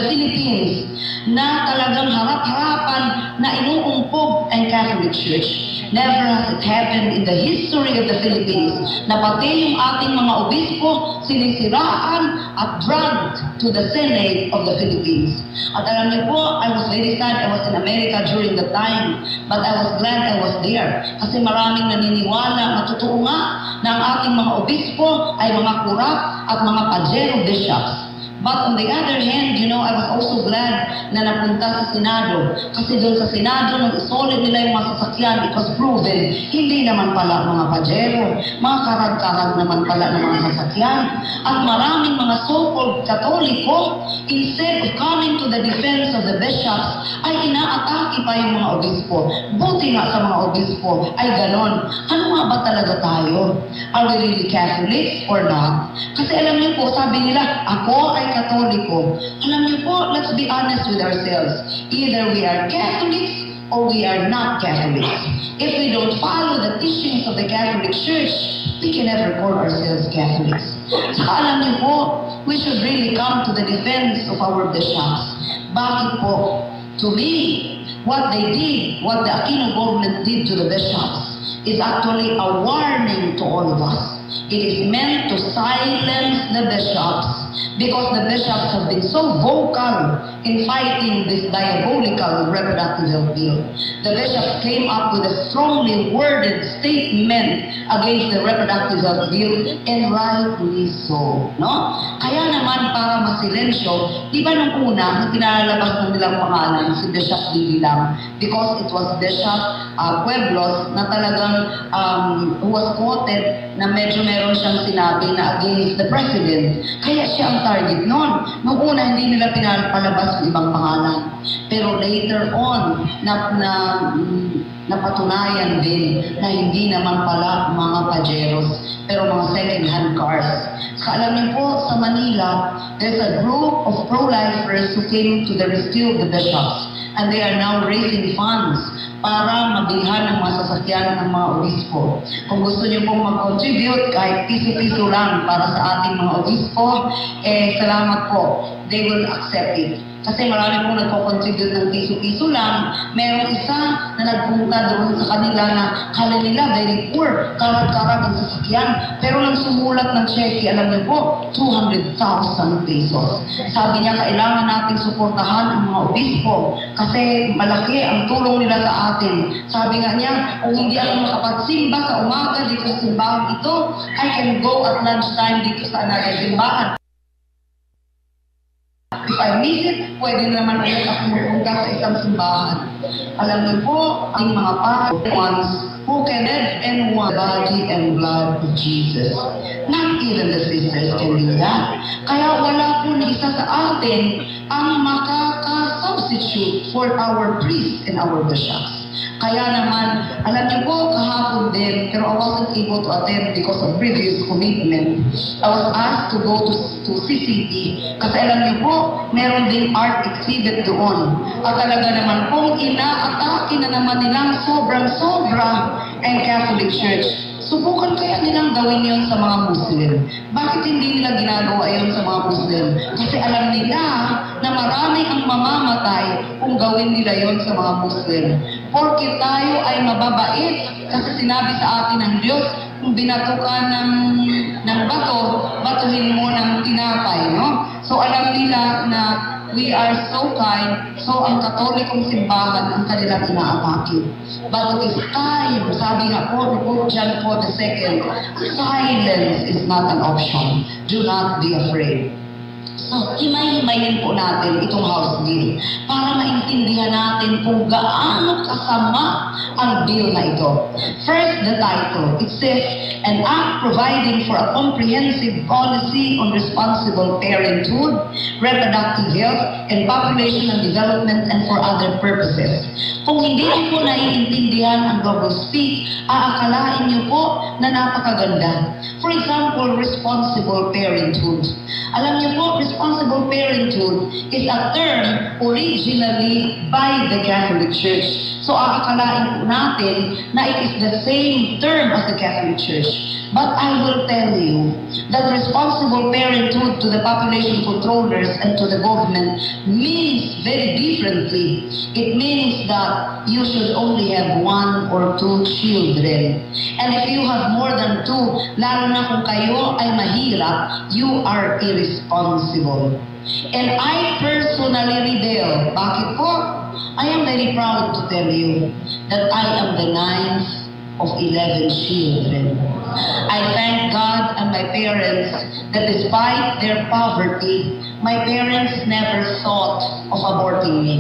Philippines na talagang harap-harapan na inuumpog ang Catholic Church. Never has it happened in the history of the Philippines na pati yung ating mga obispo sinisiraan at dragged to the Senate of the Philippines. At alam niyo po, I was very sad. I was in America during the time, but I was glad I was there. Kasi maraming naniniwala na totoo nga na ang ating mga obispo ay mga corrupt at mga pajero bishops. But on the other hand, I was also glad na napunta sa Senado. Kasi doon sa Senado, nung isoli nila yung mga sasakyan, it was proven, hindi naman pala mga pajero, mga karag-karag naman pala ng mga sasakyan. At maraming mga so-called Katoliko, instead of coming to the defense of the bishops, ay inaatake pa yung mga obispo. Buti nga sa mga obispo ay ganon. Ano nga ba talaga tayo? Are we really Catholics or not? Kasi alam niyo po, sabi nila, "Ako ay Katoliko." Alam niyo po, let's be honest with ourselves. Either we are Catholics or we are not Catholics. If we don't follow the teachings of the Catholic Church, we can never call ourselves Catholics. Saka alam niyo po, we should really come to the defense of our bishops. Bakit po? To me, what they did, what the Aquino government did to the bishops, is actually a warning to all of us. It is meant to silence the bishops because the bishops have been so vocal in fighting this diabolical Reproductive Health Bill. The bishops came up with a strongly worded statement against the Reproductive Health Bill, and rightly so. No? Kaya naman para masilensyo, di ba nung una, nung pinalalabas na nilang pangalan si Bishop Didi lang because it was Bishop Pueblos na talagang who was quoted na medyo meron siyang sinabi na against the president. Kaya siya siya ang target noon. Noong una, hindi nila pinapalabas yung ibang pangalan. Pero later on, na napatunayan din na hindi naman pala mga Pajeros, pero mga second-hand cars. Saka alam niyo po, sa Manila, there's a group of pro-lifers who came to the rescue of the bishops. And they are now raising funds para mabilhan ng mga sasakyan ng mga obispo. Kung gusto niyo pong mag-contribute, kahit piso-piso lang para sa ating mga obispo, eh, salamat po. They will accept it. Kasi marami pong nagko-contribute ng piso-piso lang. Merong isa na nagpunta doon sa kanila na kala nila very poor, karat-karat ang sasakyan. Pero nang sumulat ng cheque, alam niyo po, 200,000 pesos. Sabi niya, kailangan nating suportahan ang mga obispo kasi malaki ang tulong nila sa atin. Sabi nga niya, kung hindi ako makapagsimba sa umaga dito sa simbahan ito, I can go at lunchtime dito sa another simbahan. If I miss it, pwede naman ulit ako magpunta sa isang simbahan. Alam niyo po, ang mga ones who can live and one body and blood of Jesus. Not even the sisters can do that. Kaya wala po ni isa sa atin ang makaka-substitute for our priests and our bishops. Kaya naman, alam niyo po, kahapon din, pero I wasn't able to attend because of previous commitment. I was asked to go to CCT kasi alam niyo po, meron ding art exhibit doon. At talaga naman pong inaatake na naman nilang sobrang-sobra ang Catholic Church. Subukan kaya nilang gawin yon sa mga Muslim. Bakit hindi nila ginagawa yon sa mga Muslim? Kasi alam nila na marami ang mamamatay kung gawin nila yon sa mga Muslim. Porke tayo ay mababait, kasi sinabi sa atin ng Diyos, kung binato ka ng bato, batuhin mo ng tinapay, no? So alam nila na we are so kind, so ang Katolikong simbahan ang kanilang inaatake. But it is time, sabi nga po ni Pope John Paul II, silence is not an option. Do not be afraid. So, himay-himayin po natin itong House Bill para maintindihan natin kung gaano kasama ang bill na ito. First, the title. It says, "An Act Providing for a Comprehensive Policy on Responsible Parenthood, Reproductive Health, and Population and Development and for Other Purposes." Kung hindi niyo po naiintindihan ang double speak, aakalain niyo po na napakaganda. For example, responsible parenthood. Alam niyo po, responsible parenthood is a term originally by the Catholic Church. So aakalain po natin na it is the same term as the Catholic Church. But I will tell you that responsible parenthood to the population controllers and to the government means very differently. It means that you should only have one or two children. And if you have more than two, lalo na kung kayo ay mahirap, you are irresponsible. And I personally rebel. Bakit po? I am very proud to tell you that I am the ninth of 11 children. I thank God and my parents that despite their poverty, my parents never thought of aborting me.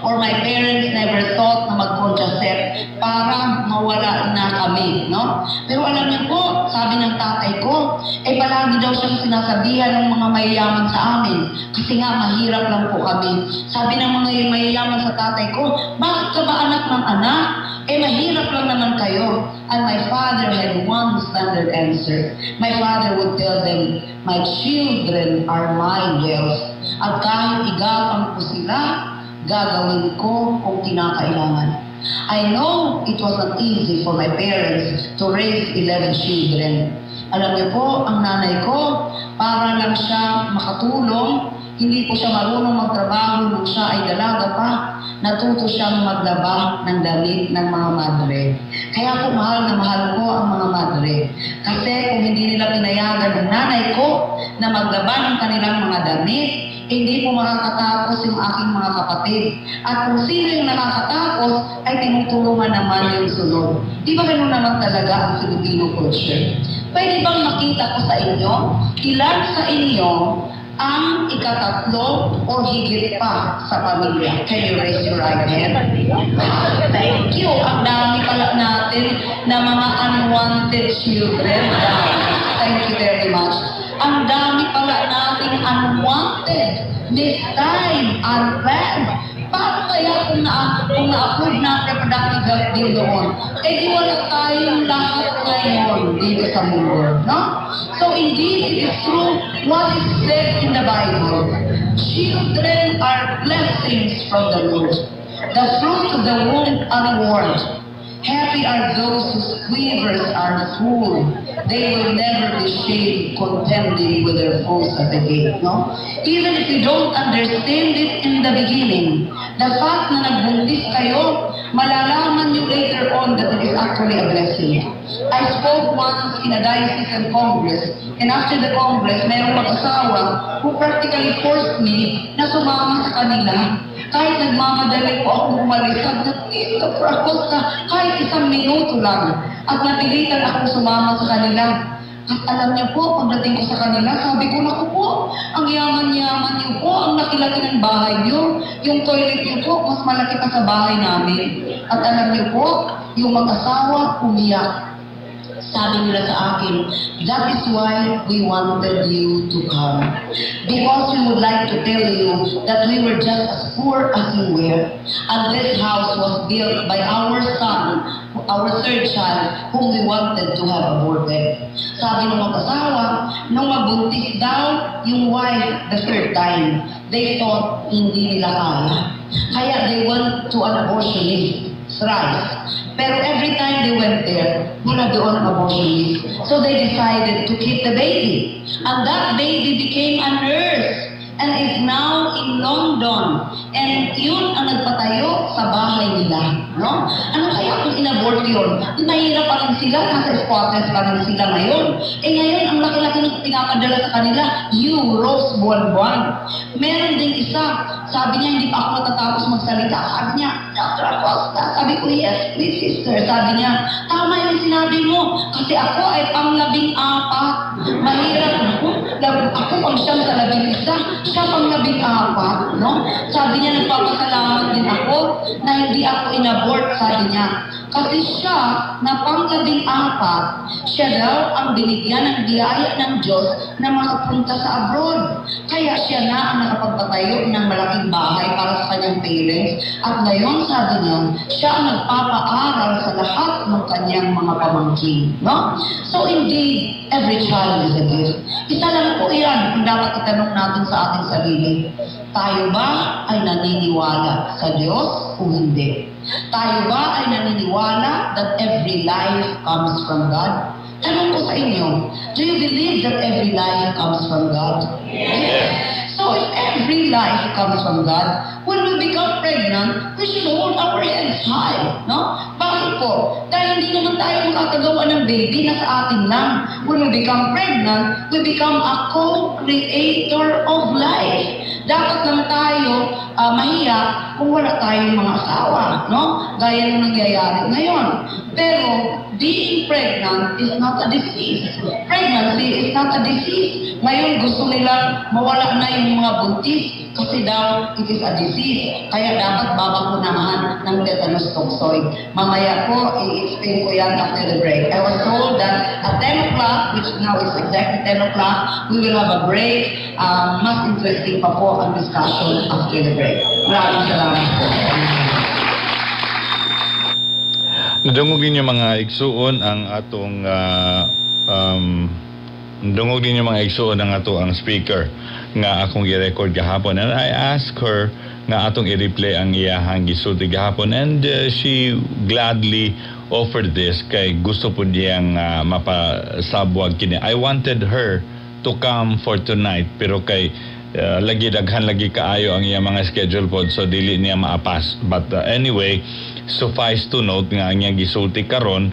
Or my parents never thought na mag-contracept para mawala na kami, no? Pero alam niyo po, sabi ng tatay ko, eh palagi daw siyang sinasabihan ng mga mayayaman sa amin. Kasi nga, mahirap lang po kami. Sabi ng mga mayayaman sa tatay ko, "Bakit ka ba anak ng anak? Eh mahirap lang naman kayo." And my father had one standard answer. My father would tell them, "My children are my wealth. At kahit igapang ko sila, gagawin ko kung kinakailangan." I know it was not easy for my parents to raise 11 children. Alam niyo po, ang nanay ko, para lang siya makatulong, hindi po siya marunong magtrabaho nung siya ay dalaga pa, natuto siyang maglaba ng damit ng mga madre. Kaya po mahal na mahal ko ang mga madre. Kasi kung hindi nila pinayagan ng nanay ko na maglaba ng kanilang mga damit, hindi po makakatapos yung aking mga kapatid. At kung sino yung nakakatapos, ay tinutulungan naman yung sunod. Di ba ganun naman talaga ang Filipino culture? Pwede bang makita ko sa inyo, ilan sa inyo ang ikatatlo o higit pa sa pamilya? Can you raise your right hand? Thank you. Ang dami pala natin na mga unwanted children. Thank you very much. Ang Ang dami pala nating unwanted, mistimed, unplanned. Paano kaya kung na-approve na ang reproductive health bill doon? Eh di wala tayong lahat ngayon dito sa mundo, no? So indeed, it is true what is said in the Bible. Children are blessings from the Lord. The fruit of the womb a reward. Happy are those whose quivers are full. They will never be shamed contending with their foes at the gate, no? Even if you don't understand it in the beginning, the fact na nagbuntis kayo, malalaman nyo later on that it is actually a blessing. I spoke once in a diocesan congress, and after the congress, mayroong mag-asawa who practically forced me na sumama sa kanila. Kahit nagmamadali po akong umalis, sabi niya, "Please, Dr. Acosta, kahit isang minuto lang." At napilitan akong sumama sa kanila. At alam niyo po, pagdating ko sa kanila, sabi ko, "Naku po, ang yaman-yaman niyo po, ang laki-laki ng bahay niyo. Yung toilet niyo po, mas malaki pa sa bahay namin." At alam niyo po, yung mag-asawa, umiyak. Sabi nila sa akin, "That is why we wanted you to come. Because we would like to tell you that we were just as poor as you were. And this house was built by our son, our third child, whom we wanted to have aborted." Sabi ng mag-asawa, nung mabuntis daw yung wife the third time, they thought hindi nila kaya. Kaya they went to an abortionist thrice. Pero every time they went there, wala doon ang abortionist. So they decided to keep the baby. And that baby became a nurse and is now in London. And yun ang nagpatayo sa bahay nila. No? Ano kaya kung inabort yun? Di mahirap pa rin sila, nasa squatters pa rin sila ngayon. Eh ngayon, ang laki-laki ng pinapadala sa kanila, euros buwan-buwan. Meron ding isa, sabi niya, hindi pa ako natatapos magsalita. Sabi niya, "Dr. Acosta," sabi ko, "Yes, please, sister." Sabi niya, "Tama yung sinabi mo, kasi ako ay pang-14." Mahirap ako. Ako pang-9 sa 11, siya pang-14, no? Sabi niya, "Nagpapasalamat din ako na hindi ako inabort," sabi niya. Kasi siya, na pang-14, siya daw ang binigyan ng biyaya ng Diyos na makapunta sa abroad. Kaya siya na ang nakapagpatayo ng malaking bahay para sa kanyang parents. At ngayon, sabi niya, siya ang nagpapaaral sa lahat ng kanyang mga pamangkin. No? So indeed, every child is a gift. Isa lang po yan ang dapat itanong natin sa ating sarili. Tayo ba ay naniniwala sa Diyos o hindi? Tayo ba ay naniniwala that every life comes from God? Tanong ko sa inyo, do you believe that every life comes from God? Yes. So if every life comes from God, when we become pregnant, we should hold our heads high, no? Bakit po? Dahil hindi naman tayo makakagawa ng baby na sa atin lang. When we become pregnant, we become a co-creator of life. Dapat lang tayo mahiya kung wala tayong mga asawa, no? Gaya ng nangyayari ngayon. Pero being pregnant is not a disease. Pregnancy is not a disease. Ngayon gusto nilang mawala na yung mga buntis kasi daw it is a disease. Kaya dapat babakunahan ng tetanus toxoid. Mamaya po, i-explain ko yan after the break. I was told that at 10 o'clock, which now is exactly 10 o'clock, we will have a break. Mas interesting pa po ang discussion after the break. Maraming salamat po. Nadungog ninyo, mga igsuon, ang atong nadungog ninyo, mga igsuon, ang ato ang speaker nga akong gi-record gahapon, and I asked her nga atong i-replay ang iyahang gisulti gahapon, and she gladly offered this kay gusto po niyang mapasabwag kini. I wanted her to come for tonight, pero kay lagi daghan lagi kaayo ang iyang mga schedule pod, so dili niya maapas. But anyway, suffice to note nga ang iyang gisulti karon,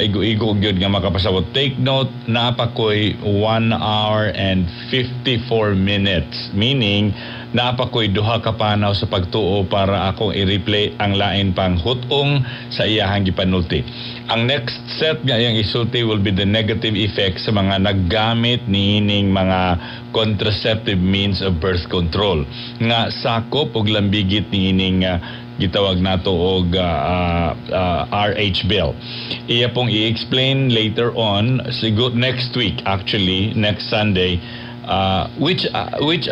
igo-igo gyud nga makapasabot. Take note, naa pa koy 1 hour and 54 minutes, meaning naa pa koy duha ka panaw sa pagtuo para akong i-replay ang lain pang hutong sa iyahang gipanulti. Ang next set nga iyang isulti will be the negative effects sa mga naggamit niining mga contraceptive means of birth control nga sakop og lambigit niining gitawag nato og RH Bill. Iya pong i-explain later on, siguro next week actually, next Sunday, which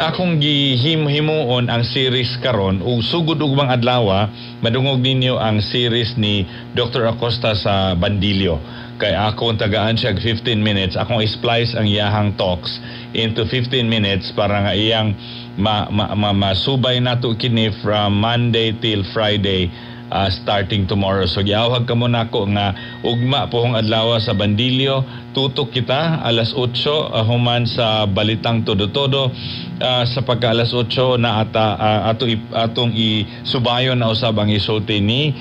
akong gihim-himuon ang series karon ug sugod ugmang adlaw madungog ninyo ang series ni Dr. Acosta sa Bandilyo, kay ako tagaan siya og 15 minutes. Akong i-splice ang iyahang talks into 15 minutes para nga iyang masubay nato kini from Monday till Friday, starting tomorrow. So giawhag kamo nako nga ugma pohong adlaw sa Bandilyo, tutok kita alas 8 human sa Balitang Todo-Todo, sa pagka alas 8 na ata atong isubayon na usab ang isulti ni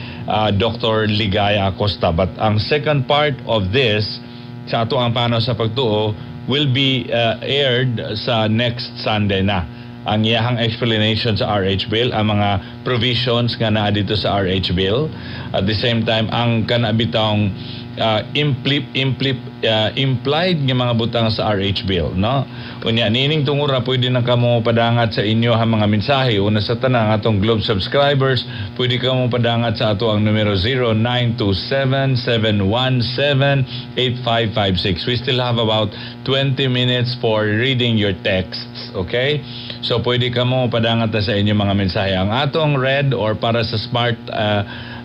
Dr. Ligaya Acosta. But ang second part of this sa ato ang Panaw sa Pagtuo will be aired sa next Sunday na, ang iyahang explanation sa RH Bill, ang mga provisions nga naa dito sa RH Bill. At the same time, ang kana bitawng implied nga mga butang sa RH Bill, no? Unya, niining tungura pwede na kamo padangat sa inyo ang mga mensahe. Una sa tanan, atong Globe subscribers, pwede kamo padangat sa ato ang numero 0927-717-8556. We still have about 20 minutes for reading your texts, okay? So pwede kamo padangat na sa inyong mga mensahe. Ang atong Red or para sa Smart,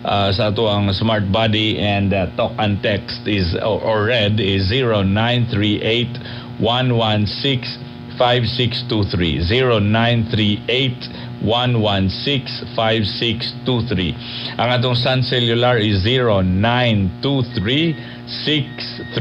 sa ato ang Smart Body and Talk and Text is or Red is 0938 116 5623, 0938 116 5623. Ang atong Sun Cellular is 0923 630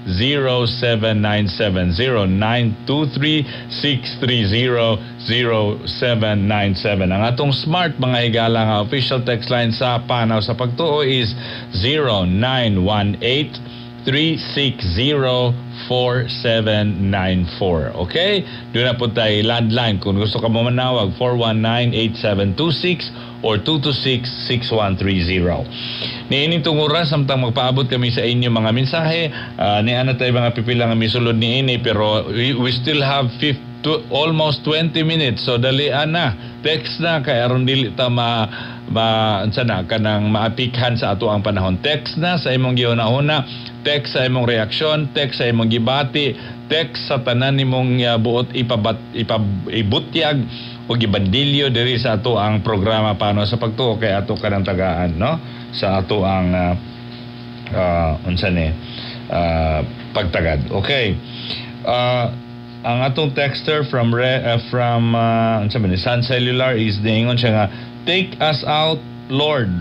0797, 0923 630 0797. Ang atong Smart, mga higala, nga official text line sa Panaw sa Pagtuo is 0918 360-4794. Okay? Doon na po tayo landline. Kung gusto ka mo manawag, 419-8726 or 226-6130. Niining tungura, samtang magpaabot kami sa inyo mga mensahe, ni ana tayo mga pipila nga misulod ni ini, pero we still have 50, almost 20 minutes. So dali na. Text na kay aron dili ta ma ma unsa na kanang maapikhan sa ato ang panahon. Text na sa imong gihuna-huna, text sa imong reaksyon, text sa imong gibati, text sa tanan nimong buot ipabat ipab, ibutyag o gibandilyo diri sa ato ang programa Panaw sa Pagtuo, kay ato kanang tagaan, no, sa ato ang unsa ni pagtagad. Okay. Ang atong texter from unsa ba ni, Sun Cellular is niingon siya nga, "Take us out, Lord,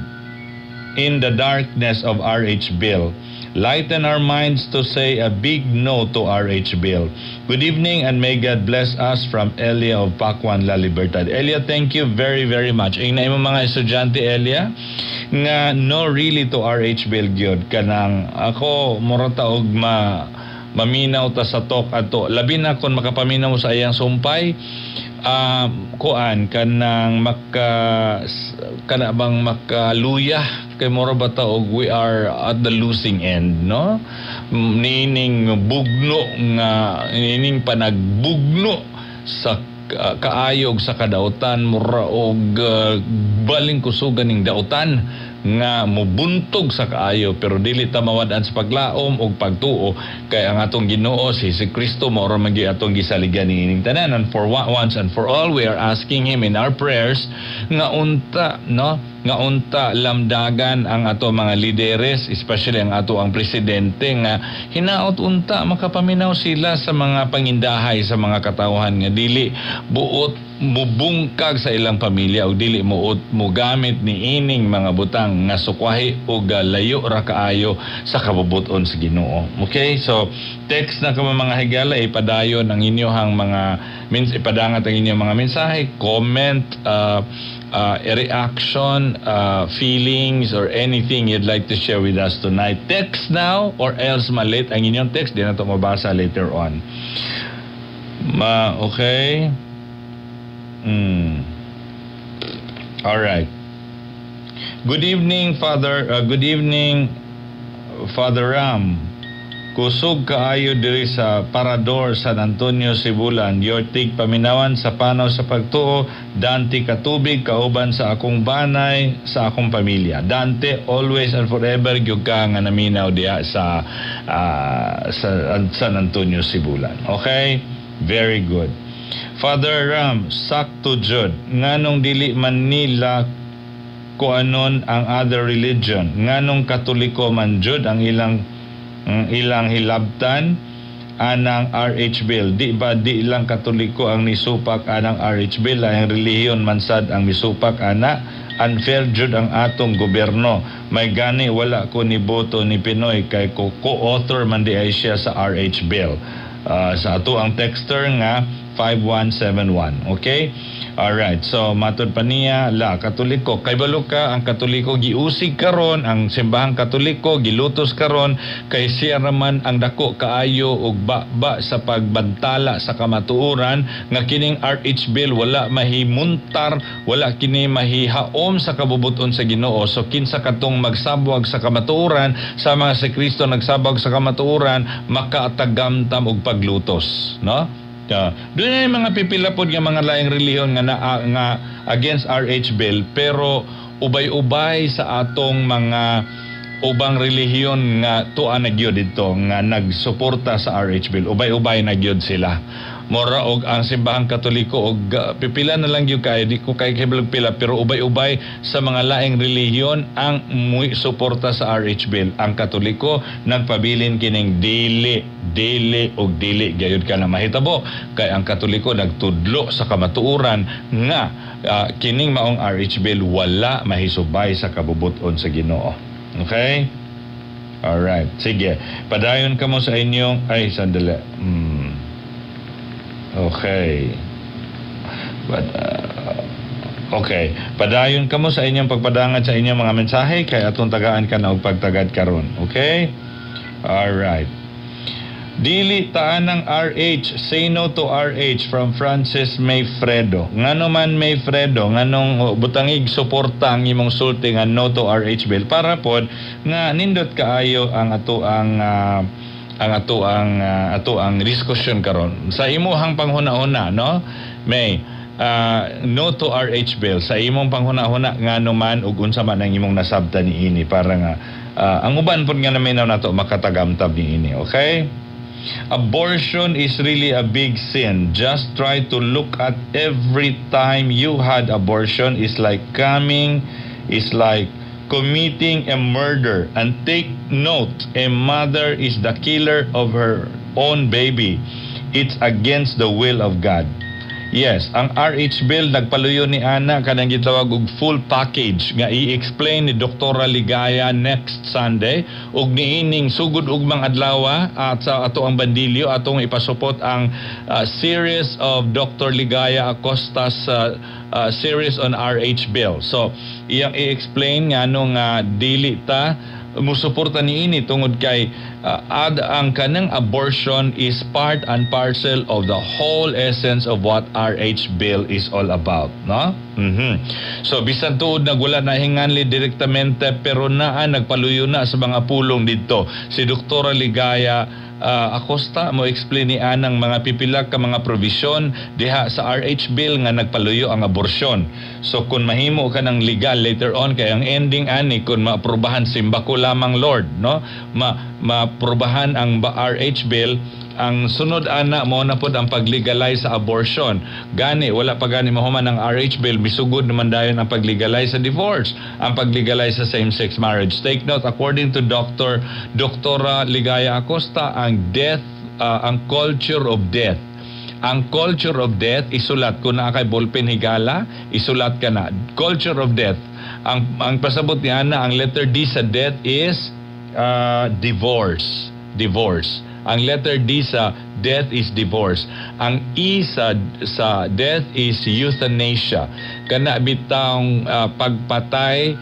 in the darkness of RH Bill. Lighten our minds to say a big no to RH Bill. Good evening and may God bless us," from Elia of Pacuan, La Libertad. Elia, thank you very, very much. Ingna imong mga estudyante, Elia, nga no really to RH Bill gyud. Kanang ako, mura ta og maminaw ta sa talk ato. Labi na kung makapaminaw mo sa iyang sumpay, kuan kanang maka kana bang makaluya kay mura ba ta og we are at the losing end, no? Nining bugno nga nining panagbugno sa kaayog sa kadautan, mura og baling kusugan ning dautan nga mubuntog sa kaayo, pero dili ta mawad-an sa paglaom og pagtuo kay ang atong Ginoo si Kristo mao ra man gyud atong gisaligan niining tanan. And for once and for all, we are asking him in our prayers nga unta, no, nga unta lamdagan ang ato mga lideres, especially ang ato ang presidente, nga hinaot unta makapaminaw sila sa mga pangindahay sa mga katawhan nga dili buot mubungkag sa ilang pamilya o dili muot mugamit ni ining mga butang nga sukwahi o layo ra kaayo sa kabubuton sa Ginoo. Okay? So text na kamo, mga higala, ipadayon ang inyong mga means ipadangat ang inyong mga mensahe, comment, reaction, feelings or anything you'd like to share with us tonight. Text now or else malate ang inyong text, di na to mabasa later on. Ma okay. All right. Good evening, Father. Good evening, Father Ram. Kusog kaayo diri sa Parador, San Antonio, Sibulan. Your tig paminawan sa panaw sa pagtuo, Dante Katubig, kauban sa akong banay, sa akong pamilya. Dante, always and forever gyud ka nga naminaw diha sa San Antonio, Sibulan. Okay? Very good. Father Ram, sakto jud. Nganong dili man nila kuanon ang other religion? Nganong Katoliko man jud ang ilang hilabtan anang RH Bill? Di ba di lang Katoliko ang nisupak anang RH Bill, ang relihiyon man sad ang misupak ana? Unfair jud ang atong gobyerno. May gani wala ko ni boto ni PNoy kay ko co-author man di ay siya sa RH Bill. Sa ato ang texter nga 5171. Okay? Alright. So, matod pa niya, la, Katoliko. Kay balo ka, ang Katoliko giusig karon, ang simbahang Katoliko gilutos karon, kay siya raman ang dako kaayo og ba sa pagbantala sa kamatuoran nga kining RH Bill wala mahimuntar, wala kini mahihaom sa kabubuton sa Ginoo. So, kinsa katong magsabwag sa kamatuoran, sa mga si Kristo nagsabwag sa kamatuoran, makatagamtam og paglutos, no? Doon na yung mga pipila pod nga mga laing relihiyon nga nga against RH Bill, pero ubay-ubay sa atong mga ubang relihiyon nga tuwa na gyud didto nga nagsuporta sa RH Bill, ubay-ubay na gyud sila. Mora og ang simbahang Katoliko og pipila na lang gyud kay di ko kay kibalog pila, pero ubay-ubay sa mga laing relihiyon ang muy suporta sa RH Bill. Ang Katoliko nagpabilin kining dili, dili og dili gayud ka na mahitabo, kay ang Katoliko nagtudlo sa kamatuoran nga kining maong RH Bill wala mahisubay sa kabubuton sa Ginoo. Okay? Alright, sige. Padayon kamo sa inyong, ay, sandali. Okay. But okay. Padayon kamo sa inyong pagpadangat sa inyong mga mensahe kay atong tagaan ka na og pagtagad karon. Okay? Alright. Dili taan ng RH, say no to RH, from Francis Mayfredo. Ngano man, Mayfredo, nganong, oh, butangig suporta ang imong sulti nga no to RH Bill, para pod nga nindot kaayo ang ato ang diskusyon karon. Sa imuhang panghuna-huna, no? May no to RH Bill, sa imong panghuna-huna, ngano man ug unsa man ang imong nasabtan niini, para nga ang uban pod nga naminaw nato makatagamtab niini, okay? Abortion is really a big sin. Just try to look at every time you had abortion is like committing a murder. And take note, a mother is the killer of her own baby. It's against the will of God. Yes, ang RH Bill nagpaluyo ni ana kanang gitawag og full package nga i-explain ni Dr. Ligaya next Sunday, ug niining sugod ugmang adlaw at sa ato ang bandilyo atong ipasupot ang series of Dr. Ligaya Acosta's series on RH Bill. So, iyang i-explain nga ano nga dili ta musuporta niini tungod kay ad ang kanang abortion is part and parcel of the whole essence of what RH Bill is all about, no? So bisan tuod nagwala na hinganli direktamente, pero naa nagpaluyo na sa mga pulong didto. Si Doktora Ligaya Acosta mo explain ni anang mga pipila ka mga provision diha sa RH Bill nga nagpaluyo ang aborsyon. So kung mahimo ka ng legal later on, kay ang ending ani kung maaprubahan, simbako lamang Lord, no, ma maaprubahan ang RH Bill, ang sunod ana mo na pod ang paglegalize sa abortion. Gani wala pa gani mahuman ang RH Bill, misugod naman dayon ang paglegalize sa divorce, ang paglegalize sa same-sex marriage. Take note, according to Dr. Doktora Ligaya Acosta, ang death, ang culture of death, ang culture of death, isulat kung naa kay ballpen higala, isulat ka na. Culture of death. Ang pasabot niya na ang letter D sa death is divorce. Divorce. Ang letter D sa death is divorce. Ang E sa death is euthanasia. Kana bitawng pagpatay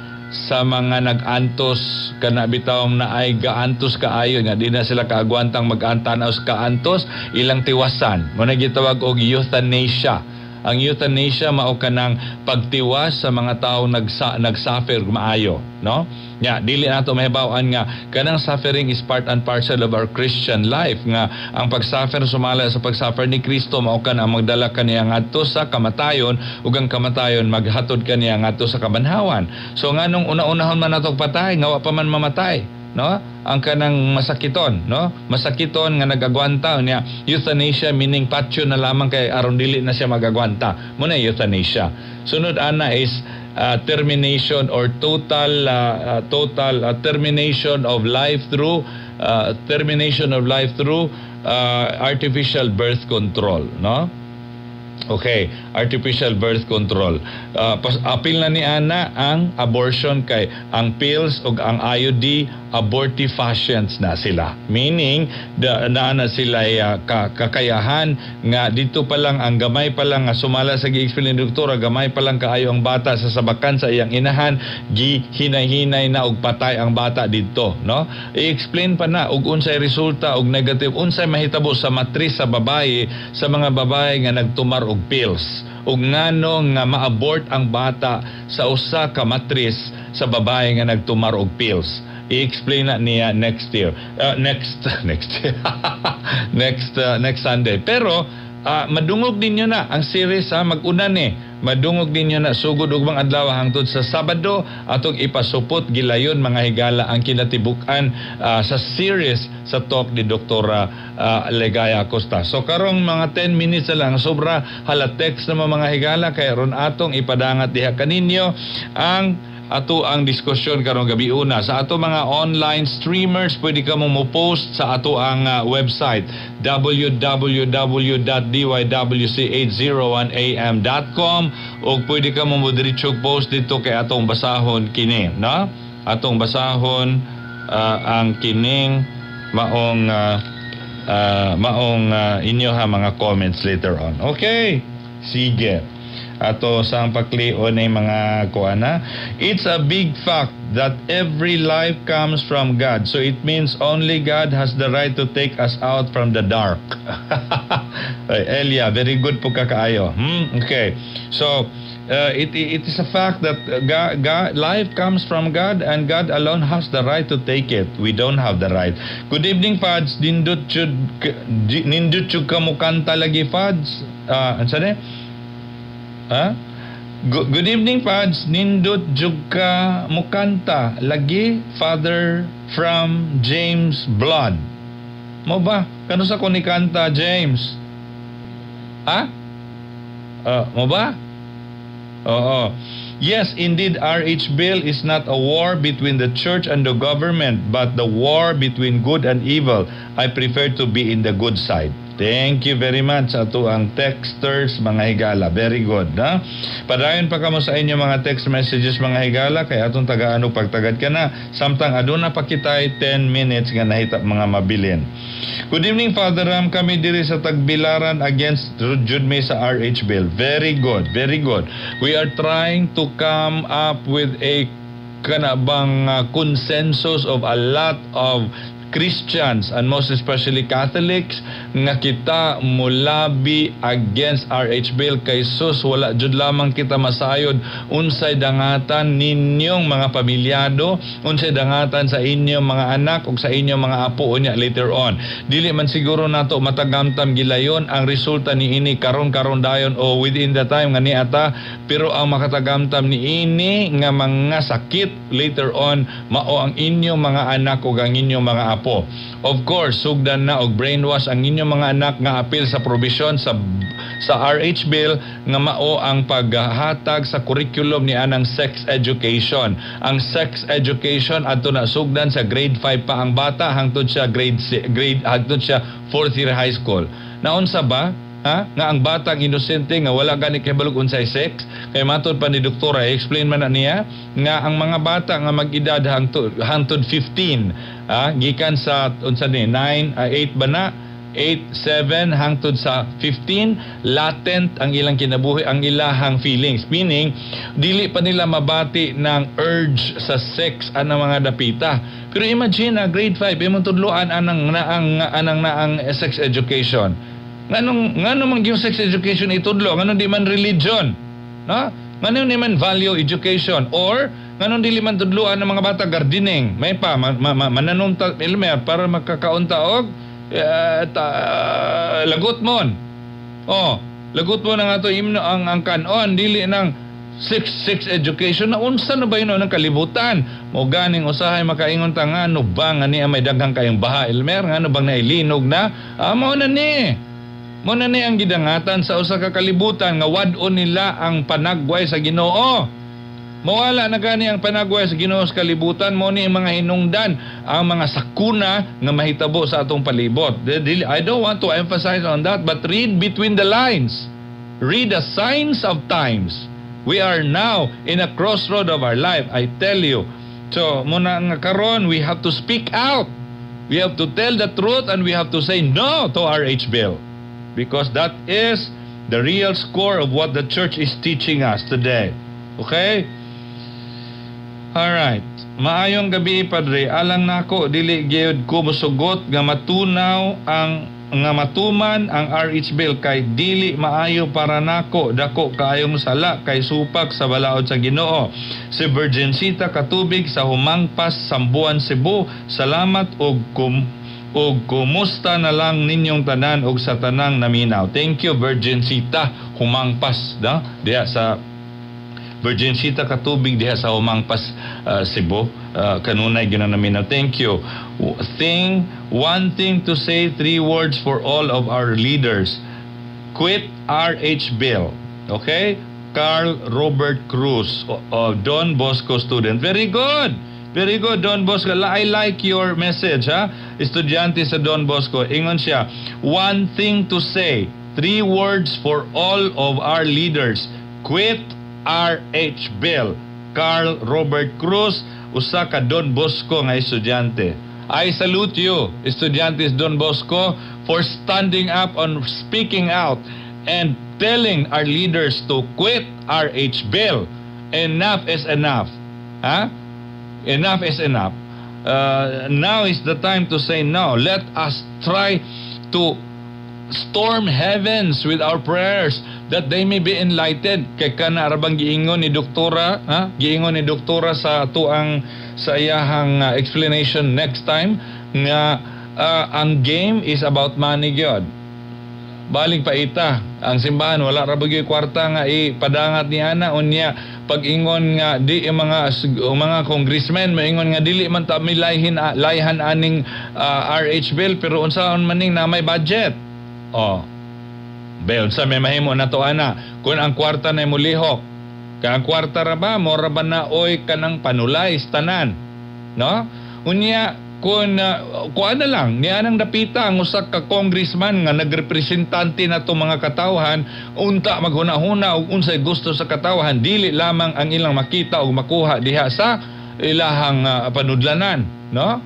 sa mga nag-antos, kana bitawng naay gaantos kaayo nga di na sila kaagwantang mag-antanaw sa kaantos, ilang tiwasan mo na gitawag og euthanasia. Ang euthanasia mao kanang pagtiwas sa mga tawo nagsuffer maayo, no? Nya dili nato mahibaw-an nga kanang suffering is part and parcel of our Christian life, nga ang pagsuffer sumala sa pagsuffer ni Kristo mao kan ang magdala kaniya ngadto sa kamatayon, ug ang kamatayon maghatod kaniya ngadto sa kabanhawan. So nganong una-unahon man nato patay nga wa pa man mamatay, no? Ang kanang masakiton, no? Masakiton nga nagagwanta niya. Euthanasia meaning patyo na lamang kay aron dili na siya magagwanta mo na euthanasia. Sunod ana is termination or total termination of life through artificial birth control, no? Okay, artificial birth control. Apil na ni ana ang abortion kay ang pills ug ang IUD, abortifacients na sila. Meaning, naa na sila kakayahan nga dito pa lang, ang gamay pa lang nga sumala sa gi-explain ni doktora, gamay pa lang kaayo ang bata sa sabakan sa iyang inahan, gihinay-hinay na og patay ang bata didto, no? I-explain pa na og unsay resulta og negative, unsay mahitabo sa matris sa babae, sa mga babae nga nagtumar og pills, ug ngano nga ma-abort ang bata sa usa ka matris sa babae nga nagtumar og pills. I-explain na niya next year, next next year, next next Sunday. Pero madungog ninyo na ang series ha, mag-una ni madungog ninyo na sugod ugmang adlaw hangtod sa Sabado. Atong ipasupot gilayon, mga higala, ang kinatibuk-an sa series sa talk ni Dr. Ligaya Acosta. So karong mga 10 minutes na lang sobra, hala, text naman, mga higala, kay ron atong ipadangat diha kaninyo ang ato ang diskusyon karong gabi una. Sa ato mga online streamers, pwede ka mo mo-post sa ato ang website www.dywc801am.com o pwede ka mo mo diretso post dito kay atong basahon kini, no? Atong basahon ang kining maong inyo ha mga comments later on. Okay, sige, ato sa ang paklion ay mga kuana. It's a big fact that every life comes from God. So it means only God has the right to take us out from the dark. Ay, Elia, very good po kakaayo. Okay. So, it is a fact that God, life comes from God and God alone has the right to take it. We don't have the right. Good evening, Fads. Nindot jud ka mo kanta lagi, Fads. Ano ni? Ha? Good evening, Fads. Nindot jud ka mukanta lagi, Father, from James Blood. Mo ba? Kano sa ko ni kanta, James? Ha? Mo ba? Oo. Yes, indeed, RH Bill is not a war between the church and the government, but the war between good and evil. I prefer to be in the good side. Thank you very much ato ang texters, mga higala. Very good. Ha? Padayon pa kamo sa inyo mga text messages, mga higala, kay atong tagaan og pagtagad ka na. Samtang aduna pa kitay 10 minutes nga nahita mga mabilin. Good evening, Father Ram. Kami diri sa Tagbilaran, against jud mi sa RH Bill. Very good, very good. We are trying to come up with a kanabang consensus of a lot of Christians and most especially Catholics nga kita mulabi against RH Bill kay sus, wala jud lamang kita masayod unsay dangatan ninyong mga pamilyado, unsay dangatan sa inyong mga anak ug sa inyong mga apo unya later on. Dili man siguro nato matagamtam gilayon ang resulta niini karon-karon dayon o within the time nga niata, pero ang makatagamtam niini nga mga sakit later on mao ang inyong mga anak ug ang inyong mga apo. Of course, sugdan na og brainwash ang inyong mga anak nga apil sa provision sa RH Bill nga mao ang paghatag sa curriculum ni anang sex education. Ang sex education adto na sugdan sa grade 5 pa ang bata hangtod siya grade hangtod siya fourth year high school. Naunsa ba? Ha? Nga ang batang inosente nga wala gani kahibalog unsay sex, kay matod pa ni doktora, explain man na niya nga ang mga bata nga mag-edad hangtod 15, gikan sa unsa ni 9, 8 ba na, 8, 7 hangtod sa 15, latent ang ilang kinabuhi, ang ilahang feelings, meaning dili pa nila mabati ng urge sa sex anang mga dapita. Pero imagine na grade 5 imong tudloan anang naang sex education. Nganong man yung sex education itudlo? Nganong di man religion? No? Nganong di man value education? Or nganong dili man tudloan ng mga bata gardening? May pa mananom ta, Elmer, para makakaon ta og lagot mon. Oh, lagot mo na nga to imno ang kanon, dili nang sex education na unsa na ba yun ng kalibutan mo. Ganing usahay makaingon ta, nga no ba nga ni may daghang kayong baha, Elmer? Ngano bang nailinog na? Mao na ni ang gidangatan sa usa ka kalibutan nga wad-on nila ang panagway sa Ginoo. Mawala na gani ang panagway sa Ginoo sa kalibutan. Mo ni ang mga hinungdan, ang mga sakuna nga mahitabo sa atong palibot. I don't want to emphasize on that, but read between the lines. Read the signs of times. We are now in a crossroad of our life, I tell you. So, muna nga karon, we have to speak out. We have to tell the truth and we have to say no to RH bill. Because that is the real score of what the church is teaching us today. Okay? Alright. Maayong gabi, Padre. Alang nako, dili gyud ko mosugot nga matunaw ang nga matuman ang RH bill kay dili maayo para nako, dako kaayong sala kay supak sa balaod sa Ginoo. Si Virgincita Katubig sa Humangpas, Sambuan, Cebu. Salamat ug kumusta na lang ninyong tanan ug sa tanang naminaw. Thank you, Virgincita Humangpas, da diha sa Virgincita Katubig diha sa Humangpas, Cebu. Kanunay gyud na naminaw. Thank you. Thing one thing to say, three words for all of our leaders: quit RH bill. Okay? Carl Robert Cruz, Don Bosco student. Very good. Very good, Don Bosco. I like your message, ha? Estudyante sa Don Bosco. Ingon siya, one thing to say, three words for all of our leaders: quit RH bill. Carl Robert Cruz, usa ka Don Bosco nga estudyante. I salute you, estudiantes Don Bosco, for standing up on speaking out and telling our leaders to quit RH bill. Enough is enough. Ha? Enough is enough. Now is the time to say no. Let us try to storm heavens with our prayers that they may be enlightened. Kay kana ra bang giingon ni doktora, ha? Giingon ni doktora sa tuang sa iyahang explanation next time nga ang game is about money gyud. Baling paita ang simbahan, wala ra ba gyud kwarta nga ipadangat ni ana. Unya pag-ingon nga di yung mga congressmen maingon nga dili man ta milayhin layhan aning RH bill, pero unsaon man ning na may budget? Oh. Be, unsa may mahimo na to ana kung ang kwarta na mulihok? Kay ang kwarta ra ba, mora ba na oy kanang panulay tanan, no? Unya kung kuan na lang niya nang dapita ang usa ka congressman nga nagrepresentante na to mga katawhan, unta maghuna-huna og unsay gusto sa katawhan, dili lamang ang ilang makita og makuha diha sa ilahang panudlanan, no?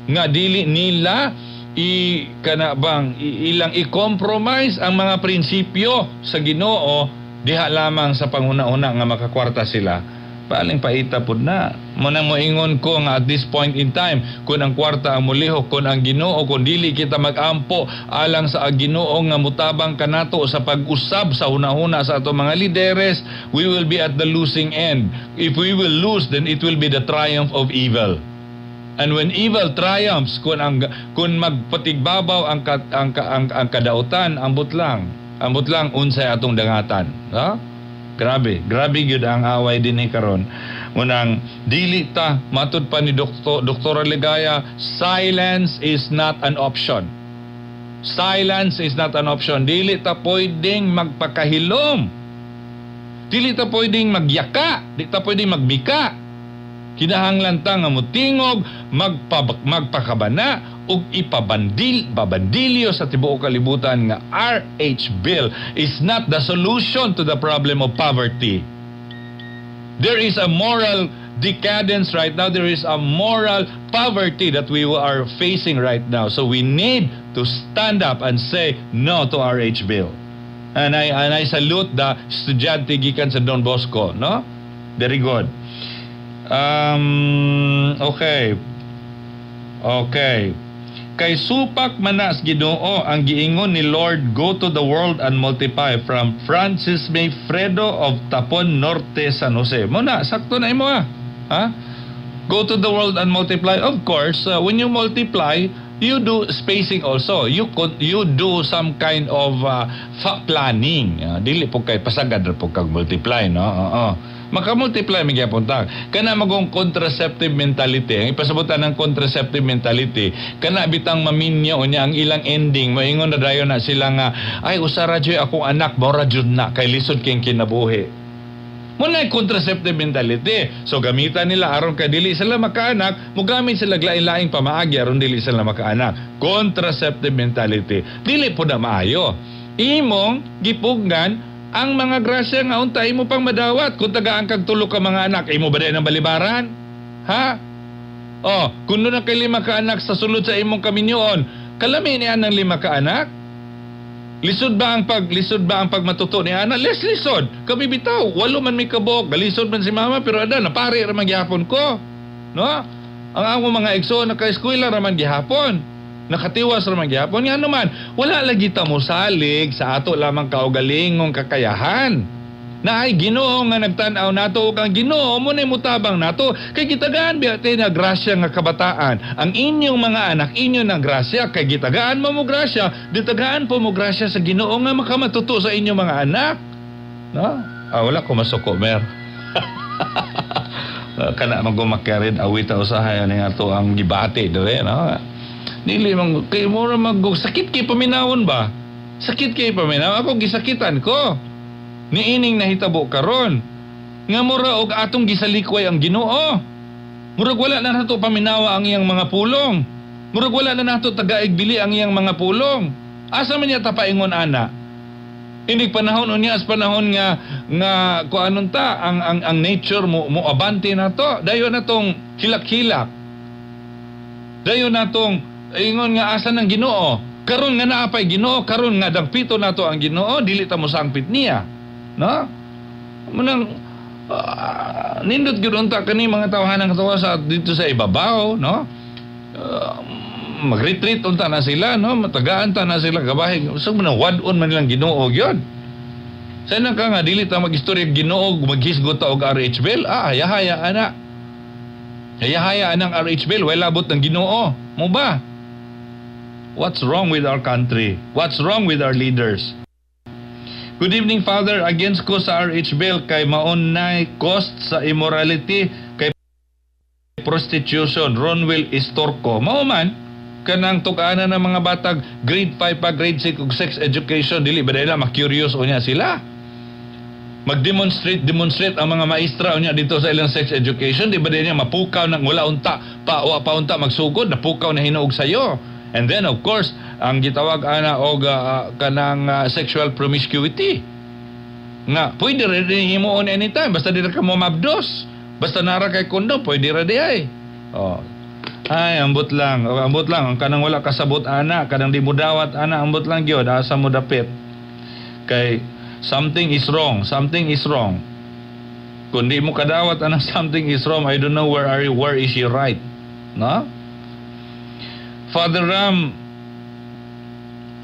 Nga dili nila i kana bang ilang i-compromise ang mga prinsipyo sa Ginoo diha lamang sa panghuna-huna nga makakwarta sila. Paling paita pud na. Mo nang moingon ko nga at this point in time, kung ang kwarta ang mulihok, kung ang Ginoo, kung dili kita magampo alang sa Ginoo nga mutabang kanato sa pag-usab sa hunahuna sa ato mga lideres, we will be at the losing end. If we will lose, then it will be the triumph of evil. And when evil triumphs, kung magpatigbabaw ang kadautan, ambot lang. Ambot lang unsay atong dangatan. Ha? Grabe, grabe gyud ang away dinhi karon. Munang dili ta matud pa ni Doktor Ligaya, silence is not an option. Silence is not an option. Dili ta pwedeng magpakahilom. Dili ta pwedeng magyaka, di ta pwedeng magmika. Kinahanglan ta nga mutingog, magpakabana ug ipabandil babandilyo sa tibuok kalibutan nga RH bill is not the solution to the problem of poverty. There is a moral decadence right now. There is a moral poverty that we are facing right now. So we need to stand up and say no to RH bill. And I salute the estudyante gikan sa Don Bosco, no? Very good. Okay. Kay supak manas Ginoo ang giingon ni Lord, "Go to the world and multiply," from Francis May Fredo of Tapon Norte, San Jose. Mao na, sakto na imo ah. Ha? Go to the world and multiply. Of course, when you multiply, you do spacing also. You do some kind of planning. Dili po kay pasagad ra po kag multiply, no? Oo. Maka-multiply mi gyapon ta. Kana magong contraceptive mentality. Ang ipasabutan ng contraceptive mentality, kana bitang maminyo unya ang ilang ending, moingon na dayon na sila nga, "Ay, usa ra jud akong anak, mao ra jud na kay lisod kay kinabuhi." Mao na contraceptive mentality. So gamitan nila aron kay dili sila makaanak, mogamit sila lain-laing pamaagi aron dili sila makaanak. Contraceptive mentality. Dili po na maayo. Imong gipugnan ang mga grasya nga unta imo pang madawat. Kung tagaan kag tulo ka mga anak, imo ba ng balibaran? Ha? Oh, kung na kay lima ka anak sa sulod sa imong kaminyoon, kalami niya ng lima ka anak? Lisod ba ang pagmatuto ni ana? Les lisod. Kami bitaw, walo man mi kabuok, galisod man si mama pero ada napari ra man gihapon ko. No? Ang among mga igsoon naka-eskwela ra man gihapon. Nakatiwas ra man gihapon. Nga naman, wala lagi ta mosalig sa ato lamang kaugalingong kakayahan. Na ay Ginoo nga nagtan-aw nato ug ang Ginoo mo na mutabang nato kay gitagaan biya na grasya nga kabataan. Ang inyong mga anak inyo ng grasya kay gitagaan mo mo grasya, ditagaan po mo grasya sa Ginoo nga makamatuto sa inyong mga anak, no? Ah, wala ko masuko mer. Kana magumakerid awita usahay ani ato ang gibati dire, no? Dili man kay mo ra mag sakit kay paminawon ba, sakit kay paminaw. Ako gisakitan ko niining nahitabo karon nga mura og atong gisalikway ang Ginoo. Murag wala na nato paminawa ang iyang mga pulong. Murag wala na nato tagaig bili ang iyang mga pulong. Asa man niya tapaingon ana? Inig panahon unya as panahon nga nga kuanon ta ang nature mo mo abante nato. Dayon natong hilak-hilak. Dayon natong ingon nga asa ng Ginoo. Karon nga naapay Ginoo, karon nga dagpito nato ang Ginoo, dili ta mo sangpit niya. No? Munang nindot gyud unta kani mga tawhanang katawa sa dito sa ibabaw, no? Mag-retreat unta na sila, no? Matagaan ta na sila gabahi. So man wad-on man nilang Ginoo gyud. Sa ka nga dili ta mag-istorya Ginoo, maghisgot ta og RH bill. Ah, hayahaya ana. Hayahaya anang RH bill, way labot ng Ginoo. Mo ba? What's wrong with our country? What's wrong with our leaders? Good evening, Father. Against ko sa RH bill kay maon nay cost sa immorality kay prostitution. Ronwell Istorco. Mao man kanang tug-anan ng mga batag grade 5 pa grade 6 ug sex education, dili ba dahil ma-curious unya sila? Mag-demonstrate demonstrate ang mga maestra unya dito sa ilang sex education, di ba dahil niya mapukaw nang wala unta pa wa pa unta magsugod, napukaw na hinuog sayo. And then of course, ang gitawag ana og kanang sexual promiscuity. Nga pwede rin himuon anytime basta di ra ka mo mabdos. Basta nara kay kondom, pwede ra di ay. Oh. Ay, ambot lang. Oh, ambot lang. Ang kanang wala kasabot ana, kanang di mo dawat ana, ambot lang gyud asa mo dapit. Kay something is wrong, something is wrong. Kung di mo kadawat anang something is wrong, I don't know where are you, where is you right. No? Father Ram,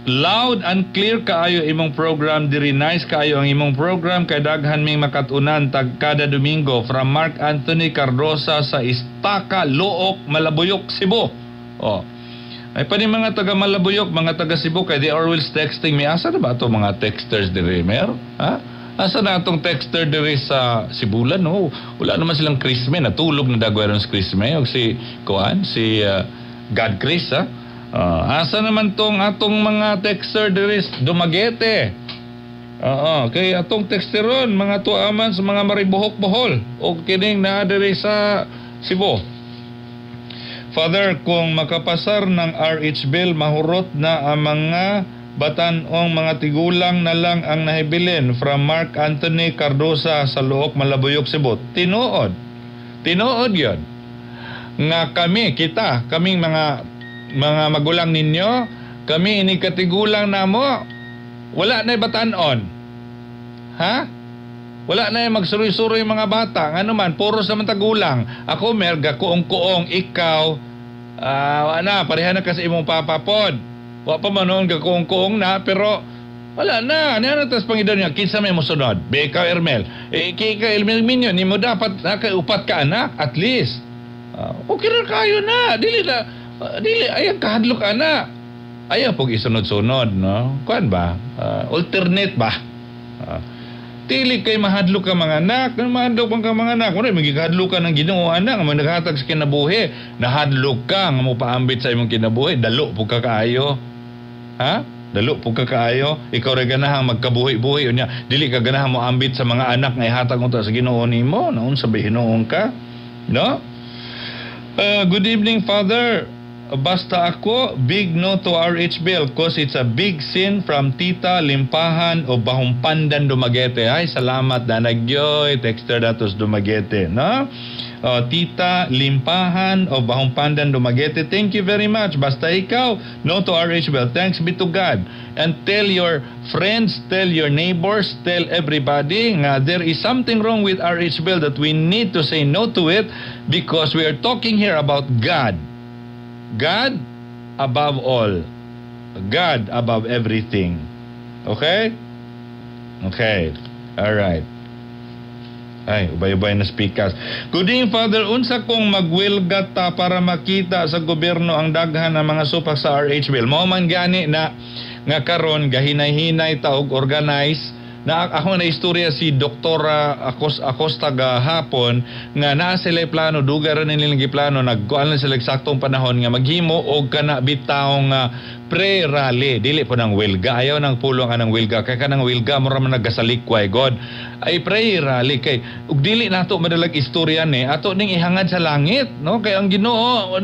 loud and clear kaayo imong program diri. Nice kaayo ang imong program kay daghan ming makatunan tag kada Domingo, from Mark Anthony Cardosa sa Istaka, Looc, Malabuyok, Cebu. Oh. Ay pa ni mga taga Malabuyok, mga taga Cebu kay they always texting me. Asa na ba ato mga texters diri, mer? Ha? Asa na atong texter diri sa Sibulan, no? Wala naman silang Christmas, natulog na dagway ron sa Christmas og si kuan, si God Chris, ha? Asa naman tong atong mga texter diri sa Dumaguete? Oo, kay atong texteron mga tuaman sa mga Maribojoc, Bohol o kining naa diri sa Cebu. Father, kung makapasar ng RH bill, mahurot na ang mga batanong, mga tigulang na lang ang nahibilin, from Mark Anthony Cardosa sa Looc, Malabuyok, Cebu. Tinuod. Tinuod yun. Nga kami, kita, kaming mga magulang ninyo, kami ini katigulang namo, wala na batanon. Ha? Wala na yung magsuroy-suroy mga bata. Nga naman, puro sa matagulang. Ako, merga, kuong-kuong, ikaw, Ah, wala na, pareha na kasi imong papa pod. Wa pa man noon gakuong-kuong na, pero wala na. Ano na tas pangidon niya? Kinsa may mosunod? Be ikaw, Ermel. Eh, kay ikaw, Ermel Minyo, ni mo dapat nakaupat ka anak, at least. Ah, okay ra kayo na. Dili na, dili, ayaw kahadlok ana. Ayaw pag isunod-sunod, no? Kuan ba? Alternate ba? Dili kay mahadlok ka mga anak, mahadlok man ka mga anak. Wala magikahadlok ka ng Ginoo anak, nga naghatag sa kinabuhi. Nahadlok ka nga mo paambit sa imong kinabuhi, dalo pud ka kaayo. Ha? Dalo pud ka kaayo. Ikaw ra ganahang magkabuhi-buhi unya. Dili ka ganahan mo ambit sa mga anak nga ihatag unta sa Ginoo nimo. Naunsa ba hinuon ka? No? Good evening, Father. Basta ako, big no to RH bill 'cause it's a big sin, from Tita Limpahan o Bahumpandan, Dumaguete. Ay, salamat na nagyoy. Texter datos Dumaguete, no? Tita Limpahan o Bahumpandan, Dumaguete. Thank you very much. Basta ikaw, no to RH bill. Thanks be to God. And tell your friends, tell your neighbors, tell everybody nga there is something wrong with RH bill that we need to say no to it because we are talking here about God. God above all. God above everything. Okay? Okay. All right. Ay, ubay-ubay na speakers. Good evening, Father. Unsa kung magwilga ta para makita sa gobyerno ang daghan ng mga supak sa RH bill? Mao man gani na nga karon gahinay-hinay ta og organize na. Ako na istorya si Dr. Acosta gahapon nga naa sila plano, dugay ra nilang giplano, nagkuan lang sila eksaktong panahon nga maghimo og kana bitawng pre-rally. Dili po ng wilga, ayaw ng pulong anang wilga kay kanang wilga mura man nagasalikway god. Ay, pre-rally kay ug dili nato madalag istorya ni ato ning ihangad sa langit, no? Kay ang Ginoo,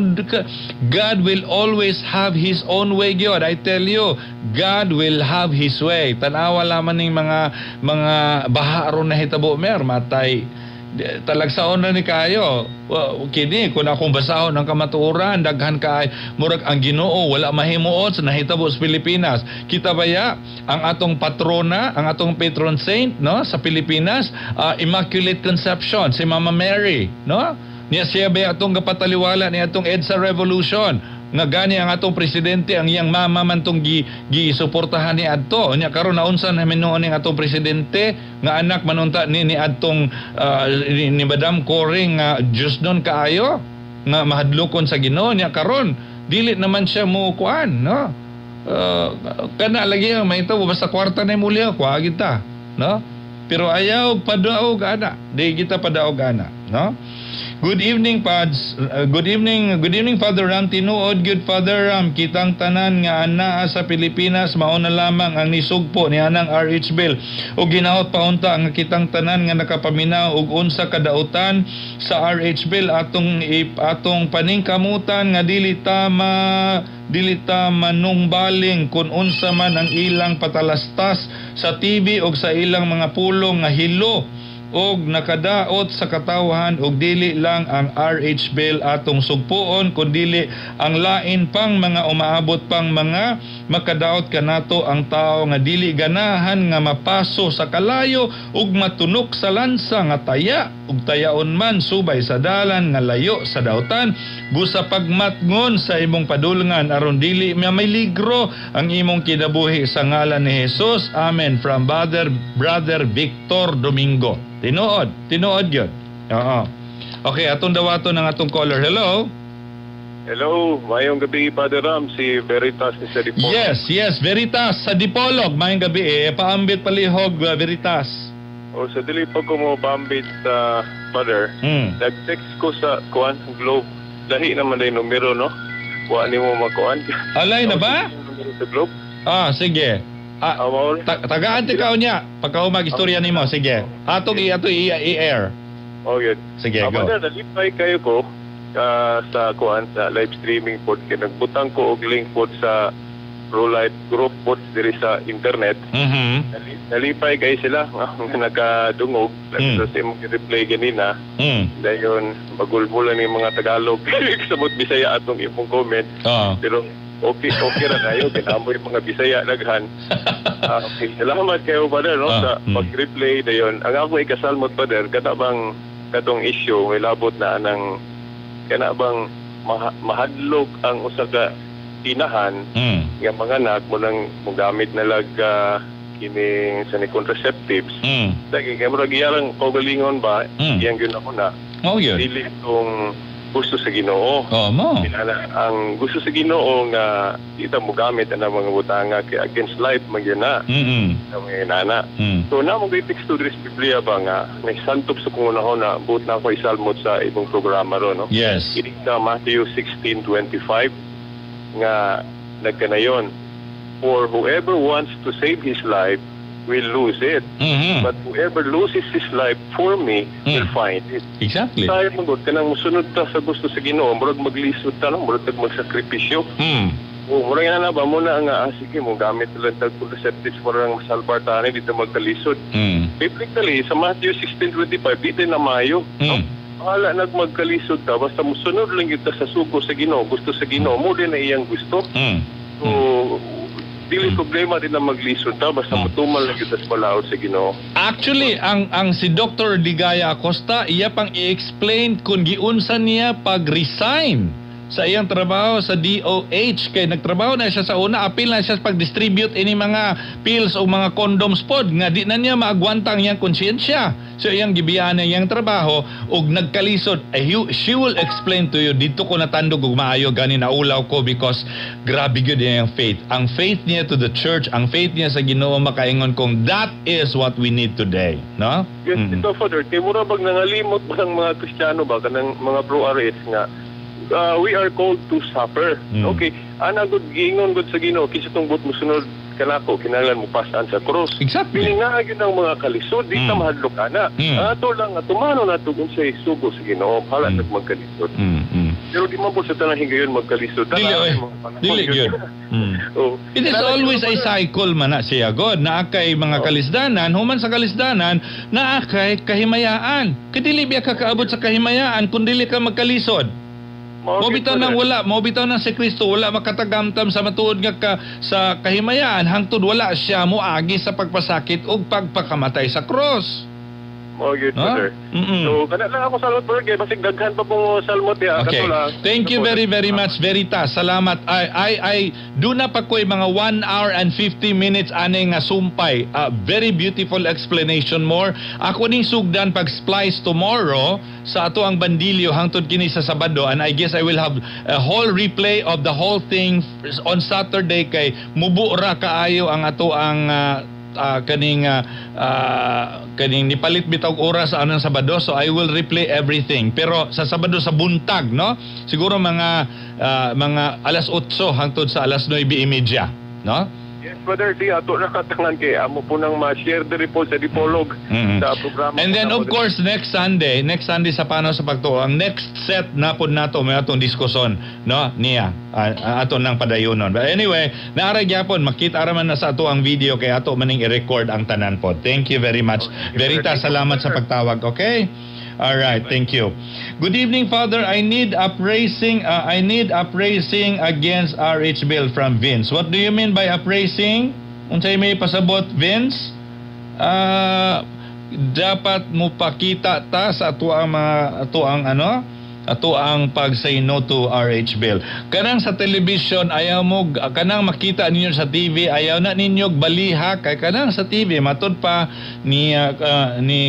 God will always have His own way gyud. I tell you, God will have His way. Tan-awa lamang ning mga baha aron nahitabo mer matay talagsaon na ni kayo. Kini kung akong basahon ang kamatuoran, daghan kay murag ang Ginoo wala mahimuot sa nahitabo sa Pilipinas. Kita baya ang atong patrona, ang atong patron saint, no, sa Pilipinas, Immaculate Conception, si Mama Mary, no? Niya siya ba atong gapataliwala ni atong EDSA Revolution nga gani ang atong presidente, ang iyang mama man tong gi gisuportahan ni adto. Unya karon naunsa na minuon ning atong presidente nga anak manunta ni adtong ni Madam Coring nga Diyos nun kaayo nga mahadlokon sa Ginoo. Nya karon dili naman siya mo kuan, no? Kana lagi ang mahitabo, basta kwarta na mulya kuha kita, no? Pero ayaw padaog ana, di kita padaog ana, no? Good evening, Pads. Good evening, good evening, Father Ram. Tinuod good, Father Ram, kitang tanan nga anaa sa Pilipinas mao na lamang ang nisugpo ni anang RH bill ug ginahot paunta nga kitang tanan nga nakapaminaw og unsa kadautan sa RH bill, atong paningkamutan nga dili ta manungbaling kung unsa man ang ilang patalastas sa TV og sa ilang mga pulong nga hilo og nakadaot sa katawhan, og dili lang ang RH bill atong sugpuon kundili ang lain pang mga umaabot pang mga makadaot kanato ang tao nga dili ganahan nga mapaso sa kalayo ug matunok sa lansa nga taya ug tayaon man subay sa dalan nga layo sa dautan, busa pagmatngon sa imong padulngan aron dili maligro ang imong kinabuhi, sa ngalan ni Jesus. Amen. From Brother Victor Domingo. Tinuod, tinuod yun. Oo. Okay, atong dawaton ang atong caller. Hello? Hello, mayong gabi, Father Ram, si Veritas ni sa Dipolog. Yes, Veritas sa Dipolog. Mayong gabi eh. Paambit palihog, Veritas. O sa dili pa ko mo pambit sa Father, nag-text ko sa kuan Globe. Lahi naman day numero, no? Wa ni mo makuan. Alay na ba? Numero sa Globe. Ah, sige. Ah, tagaan ti kao niya. Pagka istorya nimo, sige. Atong i ato i-air. Oh, yun. Sige, go. Father, nalipay kayo ko sa kuan sa live streaming pod kay nagbutang ko og link pod sa pro-life group pod diri sa internet. Nalipay kay sila nga nakadungog sa imong reply ganina. Dayon magulbulan ni mga Tagalog samot Bisaya atong imong comment. Pero okay ra kayo kinamo yung mga Bisaya daghan. Okay. Salamat kayo, Brother, no, sa pag-replay dayon. Ang ako ikasalmot, Brother, kada bang katong issue may labot na anang kana bang Mahadlok ang usa ka inahan nga manganak mo nang mogamit na lag kining sa ni contraceptives. Lagi kay murag iyang kaugalingon ba, iyang gyud ako na Mao yun. Dili kung gusto sa Ginoo. Oh, mo. Kinala ang gusto sa Ginoo nga kita mo gamit ang mga butanga kay against life man gyud na ang mga inana. So na mo teksto diri sa Biblia ba nga nagsantop sa kung unahon na buot na ako isalmot sa ibang programa ro, no. Kini sa Matthew 16:25 nga nagkanayon, "For whoever wants to save his life will lose it, but whoever loses his life for me will find it." Tayo mo gud kanang musunod ta sa gusto sa Ginoo, murag maglisod ta no, murag tag magsakripisyo. O murag na ba mo na nga ah, sige mo gamit lang tag contraceptives para lang masalbar ta ani dito magkalisod. Biblically sa Matthew 16:25 dito na mayo. No? Bahala nagmagkalisod ta basta musunod lang kita sa sugo sa Ginoo, gusto sa Ginoo, mo din na iyang gusto. So dili problema din na maglisod ta basta mutuman lang kita sa balaod sa Ginoo. Actually, ang si Dr. Ligaya Acosta, iya pang i-explain kung giunsa niya pag-resign sa iyang trabaho sa DOH kay nagtrabaho na siya sa una, apil na siya sa pag-distribute ini mga pills o mga condoms pod nga di na niya maagwanta ang iyang konsyensya, so iyang gibiyaan na iyang trabaho ug nagkalisod. Eh, she will explain to you. Dito ko natandog og maayo gani, naulaw ko because grabe gyud iyang faith, ang faith niya to the church, ang faith niya sa Ginoo. Makaingon kong that is what we need today, no? Yes, ito, Father, kay mura bag nangalimot ba ng mga Kristiyano ba kanang mga pro-RH nga we are called to suffer. Okay, ana gud giingon gud sa Ginoo, kinsa tong buot mosunod kanako kinahanglan mo pasaan sa krus. Meaning naa gyud ang mga kalisod, di ta mahadlok ana. Ato lang nga tumano nato kung sa sugo sa Ginoo, hala mm. magkalisod. Pero di man po sa tanang higayon magkalisod. Dili, Tanan oy. mga panahon Dili gyud. gyud. Oh. It is always a cycle man na siya, God. Naa kay mga kalisdanan, human sa kalisdanan, naa kay kahimayaan. Kay dili biya ka kaabot sa kahimayaan kung dili ka magkalisod. Mao Mao gyud bitaw po nang na. Wala, mao bitaw nang si Kristo wala makatagamtam sa matuod nga ka, sa kahimayaan hangtod wala siya moagi sa pagpasakit ug pagpakamatay sa cross. Mao gyud, Ha? Father. So kana lang ako salmot, brother, kay basig daghan pa pong salmot ya. Okay. Kato lang. Thank you very, very much, Veritas. Salamat. I do na pa ko'y mga 1 hour and 50 minutes ani nga sumpay. Very beautiful explanation more. Ako ning sugdan pag splice tomorrow sa ato ang bandilyo hangtod kini sa Sabado, and I guess I will have a whole replay of the whole thing on Saturday kay mubo ra kaayo ang ato ang kaning nipalit bitaw og oras sa anong Sabado, so I will replay everything pero sa Sabado sa buntag, no, siguro mga alas 8 hangtod sa alas 9:30, no? Yes, brother, di ato na katangan kay amo po nang ma-share diri po sa Dipolog sa programa. And then, of course, next Sunday sa Panaw sa Pagtuo, ang next set na pod nato may atong diskuson, no, niya. Ato nang padayonon. But anyway, naara gyapon makita ra man na sa ato ang video kay ato maning i-record ang tanan pod. Thank you very much. Okay, Verita, thank you, salamat sa sir. Pagtawag, okay? All right, thank you. Good evening, Father. I need upraising. I need upraising against RH bill from Vince. What do you mean by upraising? Unsay may pasabot, Vince? Dapat mo pakita ta sa ato ang mga ato ang ano ato ang pag say no to RH bill. Kanang sa television ayaw mo kanang makita ninyo sa TV, ayaw na ninyo baliha kay kanang sa TV matud pa ni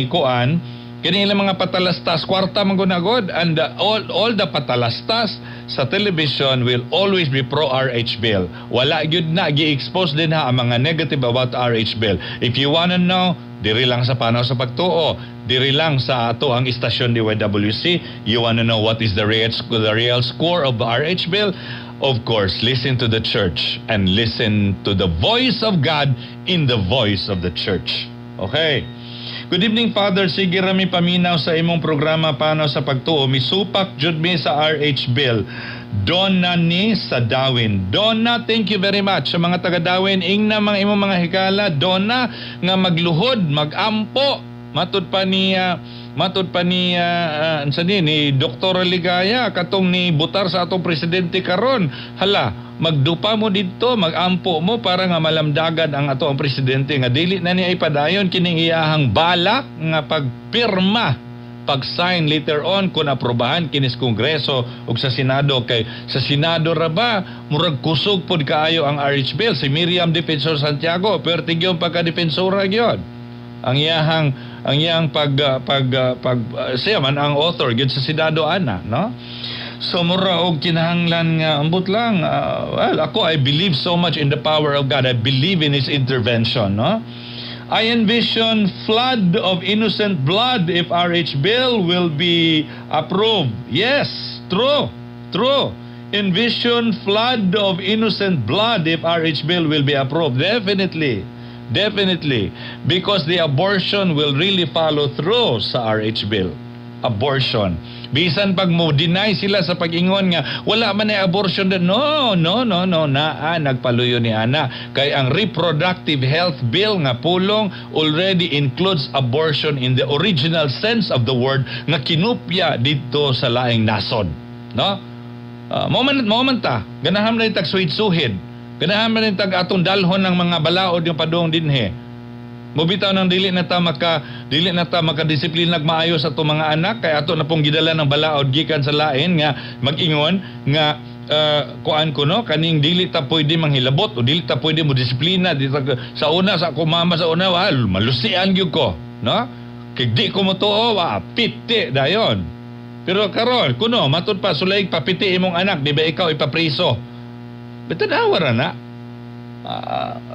kuan kini ilang mga patalastas, kwarta man gud and all the patalastas sa television will always be pro RH bill. Wala gyud na gi-expose din ha ang mga negative about RH bill. If you wanna know, diri lang sa Panaw sa Pagtuo, diri lang sa ato ang istasyon DYWC. You wanna know what is the real score of the RH bill? Of course, listen to the church and listen to the voice of God in the voice of the church. Okay. Good evening, Father. Sige rami paminaw sa imong programa Panaw sa Pagtuo. Misupak jud mi sa RH bill. Donna ni sa Dawin. Donna, thank you very much. Sa mga taga Dawin, ingna mga imong mga higala, Donna, nga magluhod, magampo. Matud pa ni unsa ni Dr. Ligaya katong ni butar sa atong presidente karon. Hala, magdupa mo didto, magampo mo para nga malamdagan ang ato ang presidente nga dili na niya ipadayon kining iyahang balak nga pagpirma. Pag-sign later on kung aprobahan kinis Kongreso ug sa Senado, kay sa Senado ra ba murag kusog pod kaayo ang RH bill. Si Miriam Defensor Santiago, perti gyud pagka-defensora gyud ang iyang pag pag pag siya man ang author gyud sa Senado ana, no? So mura og kinahanglan nga ambot lang, well, ako, I believe so much in the power of God. I believe in His intervention, no? I envision flood of innocent blood if RH bill will be approved. Yes, true, true. Envision flood of innocent blood if RH bill will be approved. Definitely. Definitely. Because the abortion will really follow through sa RH bill. Abortion. Bisan pag mo deny sila sa pag-ingon nga wala man ay abortion din. No, no, no, no. Naa nagpaluyo ni ana. Kay ang reproductive health bill nga pulong already includes abortion in the original sense of the word nga kinupya dito sa laing nasod. No? Moment moment ta. Ganahan na tag suhid-suhid. Ganahan man tag atong dalhon ng mga balaod yung padung dinhi. Mubitaw nang dili na ta makadisiplina maayo sa atong mga anak kay ato na pong gidala ng balaod gikan sa lain nga mag-ingon nga kuan ko, no, kaning dili ta pwede manghilabot o dili ta pwede mo disiplina di ta, sa una sa ako mama sa una wa malusian gyud ko, no, kay di ko motuo wa piti dayon. Pero karon kuno matud pa sulay papiti imong anak, di ba ikaw ipapriso? Bitanawa ra na.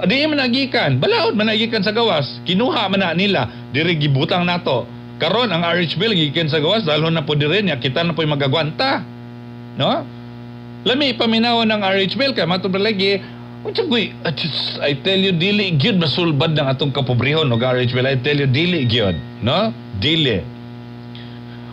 Di man nagikan, balaod man nagikan sa gawas, kinuha man na nila, diri gibutang nato. Karon ang RH bill gikan sa gawas, dalhon na po diri niya, kita na po'y magagwanta. No? Lami paminawan ng RH bill kay matud pa lagi unsa goy, I tell you, dili gyud masulbad ng atong kapobrehon og RH bill. I tell you, dili gyud, no? Dili.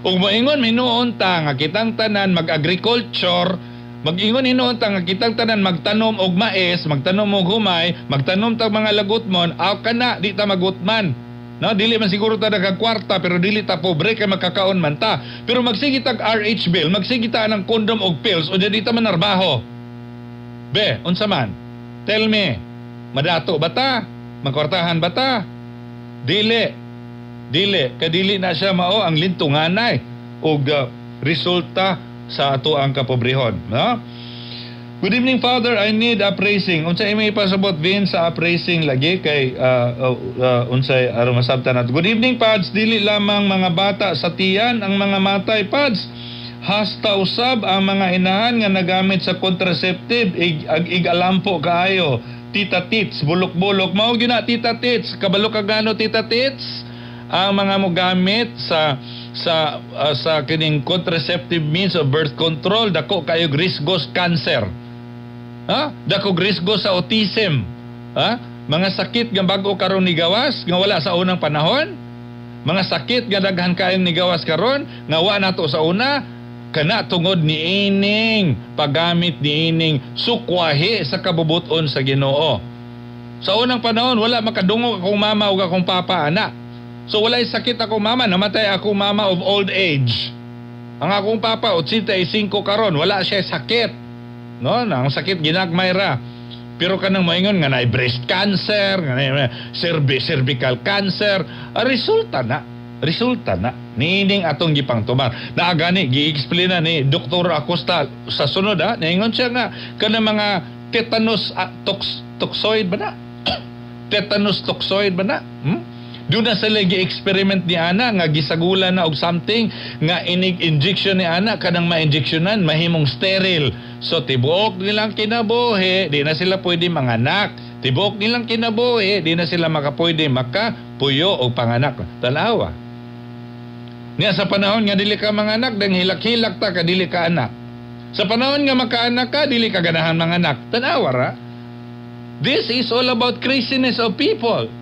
Ug moingon hinuon ta nga kitang tanan mag-agriculture, mag-ingon hinuon ta nga kitang tanan magtanom og mais, magtanom og humay, magtanom tag mga lagutmon, aw kana di ta magutman. No, dili man siguro ta nagkakwarta pero dili ta pobre kay makakaon man ta. Pero magsige tag RH bill, magsige ta ng condom og pills o di ta man narbaho. Be, unsa man? Tell me. Madato ba ta? Magkwartahan ba ta? Dili. Dili, kadili na siya mao ang lintunganay og resulta sa ato ang kapobrehon, no? Good evening, Father. I need appraising. Unsa imong ipasabot, Vin, sa appraising lagi kay unsay aron masabtan nato. Good evening, Pads. Dili lamang mga bata sa tiyan ang mga matay, Pads. Hasta usab ang mga inahan nga nagamit sa contraceptive ig, ag ig-alampo kaayo. Tita Tits, bulok-bulok. Mao gyud na, Tita Tits. Kabalo ka gano, Tita Tits? Ang mga mogamit sa kining contraceptive means of birth control, dako kayo risgo sa cancer. Ha? Dako risgo sa autism. Ha? Mga sakit nga bag-o karon nigawas nga wala sa unang panahon. Mga sakit nga daghan kayong nigawas karon nga wa nato sa una, kana tungod ni ining paggamit ni ining sukwahi sa kabubuton sa Ginoo. Sa unang panahon wala makadungog akong mama ug akong papa ana. So walay sakit akong mama, namatay akong mama of old age. Ang akong papa 85 karon, wala siya sakit. No, na ang sakit ginagmay ra. Pero kanang moingon nga naay breast cancer, nga naay cervical cancer, ang resulta na. Resulta na niining atong gipangtumar. Naa gani gi-explain na ni Dr. Acosta sa sunod ha, niingon siya nga kanang mga tetanus toxoid ba na? Tetanus toxoid ba na? Hmm? Doon na sila gi-experiment ni ana nga gisagula na og something nga inig injection ni ana, kanang ma-injectionan mahimong sterile. So tibuok nilang kinabuhi, di na sila pwede manganak. Tibuok nilang kinabuhi, di na sila makapwede makapuyo og panganak. Tanawa. Niya sa panahon nga dili ka manganak, dang hilak-hilak ta ka dili ka anak. Sa panahon nga makaanak ka, dili ka ganahan manganak. Tanawa ra. This is all about craziness of people.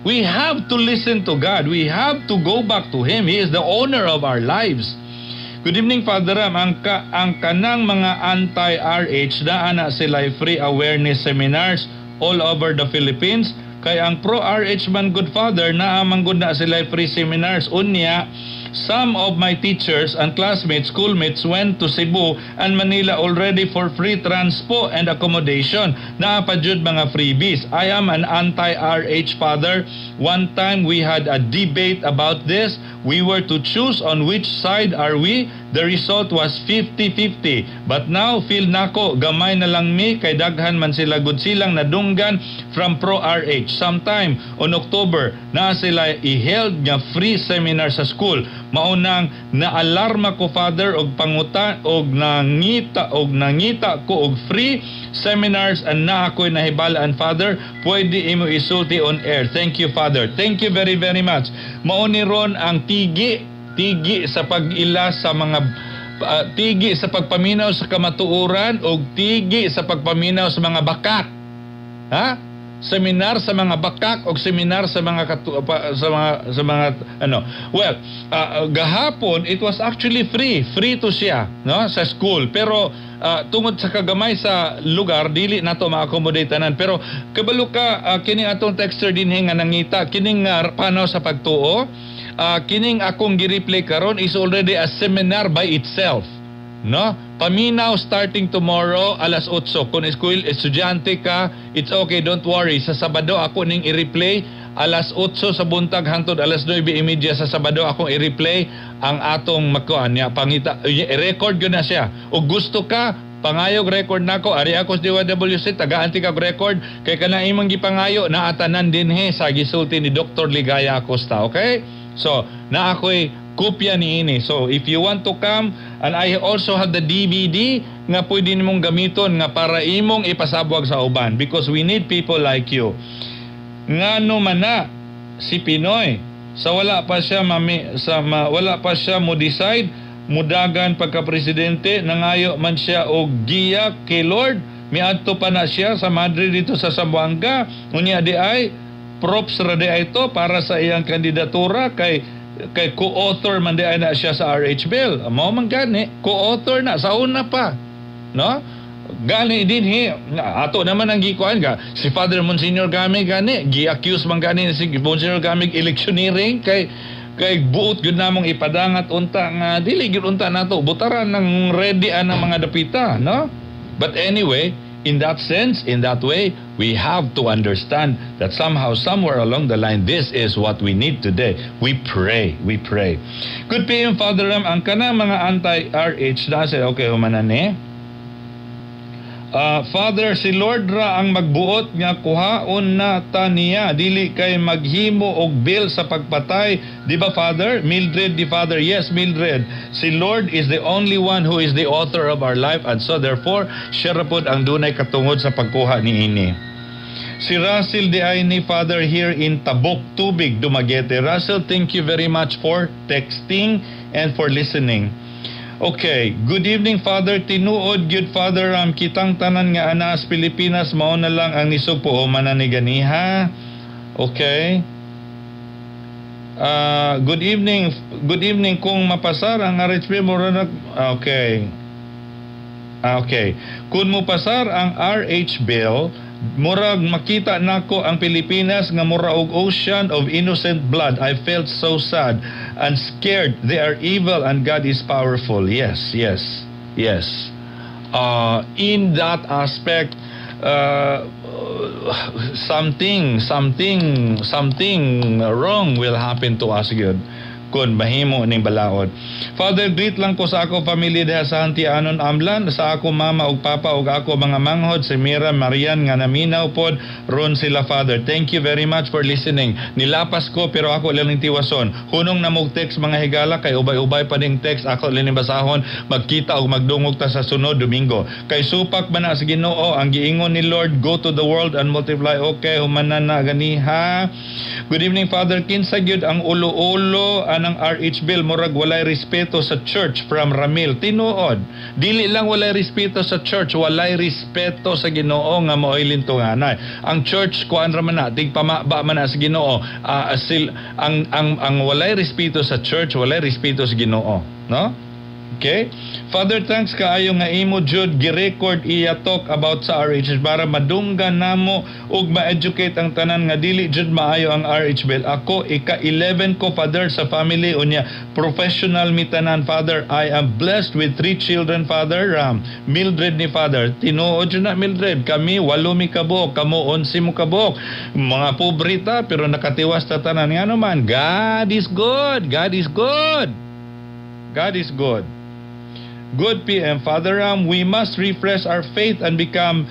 We have to listen to God. We have to go back to Him. He is the owner of our lives. Good evening, Father Ram. Ang kanang mga anti-RH, naa na sila free awareness seminars all over the Philippines. Kay ang pro-RH man, good Father, naa man gud na sila free seminars. Unya, Some of my teachers and classmates, schoolmates went to Cebu and Manila already for free transpo and accommodation. Naa pa jud mga freebies. I am an anti-RH, Father. One time we had a debate about this. We were to choose on which side are we. The result was 50-50. But now feel nako gamay na lang mi kay daghan man sila gud silang nadunggan from pro-RH. Sometime on October na sila i-held nga free seminar sa school. Maunang naalarma ko, Father, og panguta og nangita ko og free seminars and na ako'y nahibalaan, Father. Pwede imo isulti on air. Thank you, Father. Thank you very, very much. Mao ni ron ang tigi tigi sa pag-ila sa mga tigi sa pagpaminaw sa kamatuoran o tigi sa pagpaminaw sa mga bakak. Ha? Seminar sa mga bakak o seminar sa mga sa mga ano. Well, gahapon it was actually free. Free to siya, no, sa school. Pero tungod sa kagamay sa lugar, dili nato ma-accommodate tanan. Pero kabalo ka, kini atong texter dinhi nga nangita kining panaw sa pagtuo, kining akong gi-replay karon is already a seminar by itself. No? Paminaw starting tomorrow alas 8. Kung school estudyante ka, it's okay, don't worry. Sa Sabado ako ning i-replay alas 8 sa buntag hangtod alas 9:30. Sa Sabado akong i-replay ang atong makuan niya pangita, i-record ko na siya. O gusto ka pangayog record nako, ari ako sa DYWC, tagaan ti kag record kay kana imong gipangayo naatanan dinhi sa gisulti ni Dr. Ligaya Acosta, okay? So, na ako'y kopya niini. So, if you want to come, and I also have the DVD nga pwede nimong gamiton nga para imong ipasabwag sa uban because we need people like you. Ngano man na si PNoy sa wala pa siya mami, sa ma, wala pa siya mo decide mudagan pagka presidente, nangayo man siya og giya kay Lord, miadto pa na siya sa Madrid dito sa Zamboanga. Unya di ay props ra di ay to para sa iyang kandidatura kay co-author man di ay na siya sa RH Bill. Mao man gani co-author na sa una pa, no? Gani dinhi ato naman ang gikuan ga si Father Monsignor Gamig, gani gi-accuse man gani si Monsignor Gamig electioneering kay buot gyud namong ipadangat unta nga dili gyud unta nato butaran ng ready ang mga dapita, no? But anyway, in that sense, in that way, we have to understand that somehow, somewhere along the line, this is what we need today. We pray, we pray. Good PM, Father Ram, ang kana mga anti-RH na say, okay, humanan ni. Father, si Lord ra ang magbuot nga kuhaon na ta niya, dili kay maghimo og bill sa pagpatay, di ba, Father? Mildred di Father. Yes, Mildred, si Lord is the only one who is the author of our life and so therefore siya ra pod ang dunay katungod sa pagkuha niini. Si Russell di ay ni, Father, here in Tabok Tubig, Dumaguete. Russell, thank you very much for texting and for listening. Okay, good evening, Father. Tinuod gyud, Father Ram, kitang tanan nga ana sa Pilipinas mao na lang ang nisugpo o man ni ganiha. Okay. Good evening. Good evening. Kung mapasar ang RH mura na. Okay. Okay. Kung mopasar ang RH Bill, murag makita nako ang Pilipinas nga mura og ocean of innocent blood. I felt so sad and scared. They are evil and God is powerful. Yes. In that aspect, something wrong will happen to us gyud kung mahimo ning balaod. Father, greet lang ko sa ako pamilya diha sa Hantianon Amlan, sa ako mama ug papa ug ako mga manghod si Mira Marian nga naminaw pod ron sila, Father. Thank you very much for listening. Nilapas ko pero ako lang ning tiwason. Hunong na mog text, mga higala, kay ubay-ubay pa ning text, ako lang ning basahon. Magkita og magdungog ta sa sunod Domingo. Kay supak man na sa Ginoo ang giingon ni Lord, "Go to the world and multiply." Okay, humanan na ganiha. Good evening, Father. Kinsa gyud ang ulo-ulo anang RH Bill? Murag walay respeto sa church, from Ramil. Tinuod. Dili lang walay respeto sa church, walay respeto sa Ginoo nga mao'y lintunganay. Ang church kuan ra man na, tigpamaba man na sa Ginoo. Ang walay respeto sa church, walay respeto sa Ginoo, no? Okay? Father, thanks kaayo nga imo jud gi-record iya talk about sa RH para madunggan namo ug ma-educate ang tanan nga dili jud maayo ang RH bill. Ako ika-11 ko, Father, sa family, unya professional mi tanan, Father. I am blessed with three children, Father Ram. Mildred ni Father. Tinuod jud na, Mildred. Kami walo mi kabuok, kamo 11 mo kabuok. Mga pobre ta pero nakatiwas ta tanan, ngano man God is good. God is good. God is good. Good PM, Father Ram, we must refresh our faith and become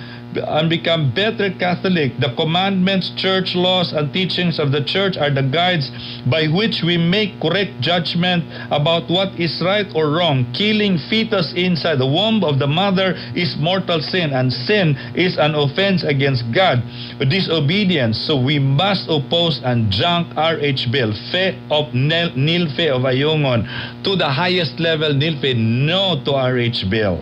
better Catholic. The commandments, church laws, and teachings of the church are the guides by which we make correct judgment about what is right or wrong. Killing fetus inside the womb of the mother is mortal sin, and sin is an offense against God. Disobedience. So we must oppose and junk RH bill. Fe of Nilfe of Ayungon to the highest level, Nilfe, no to RH bill.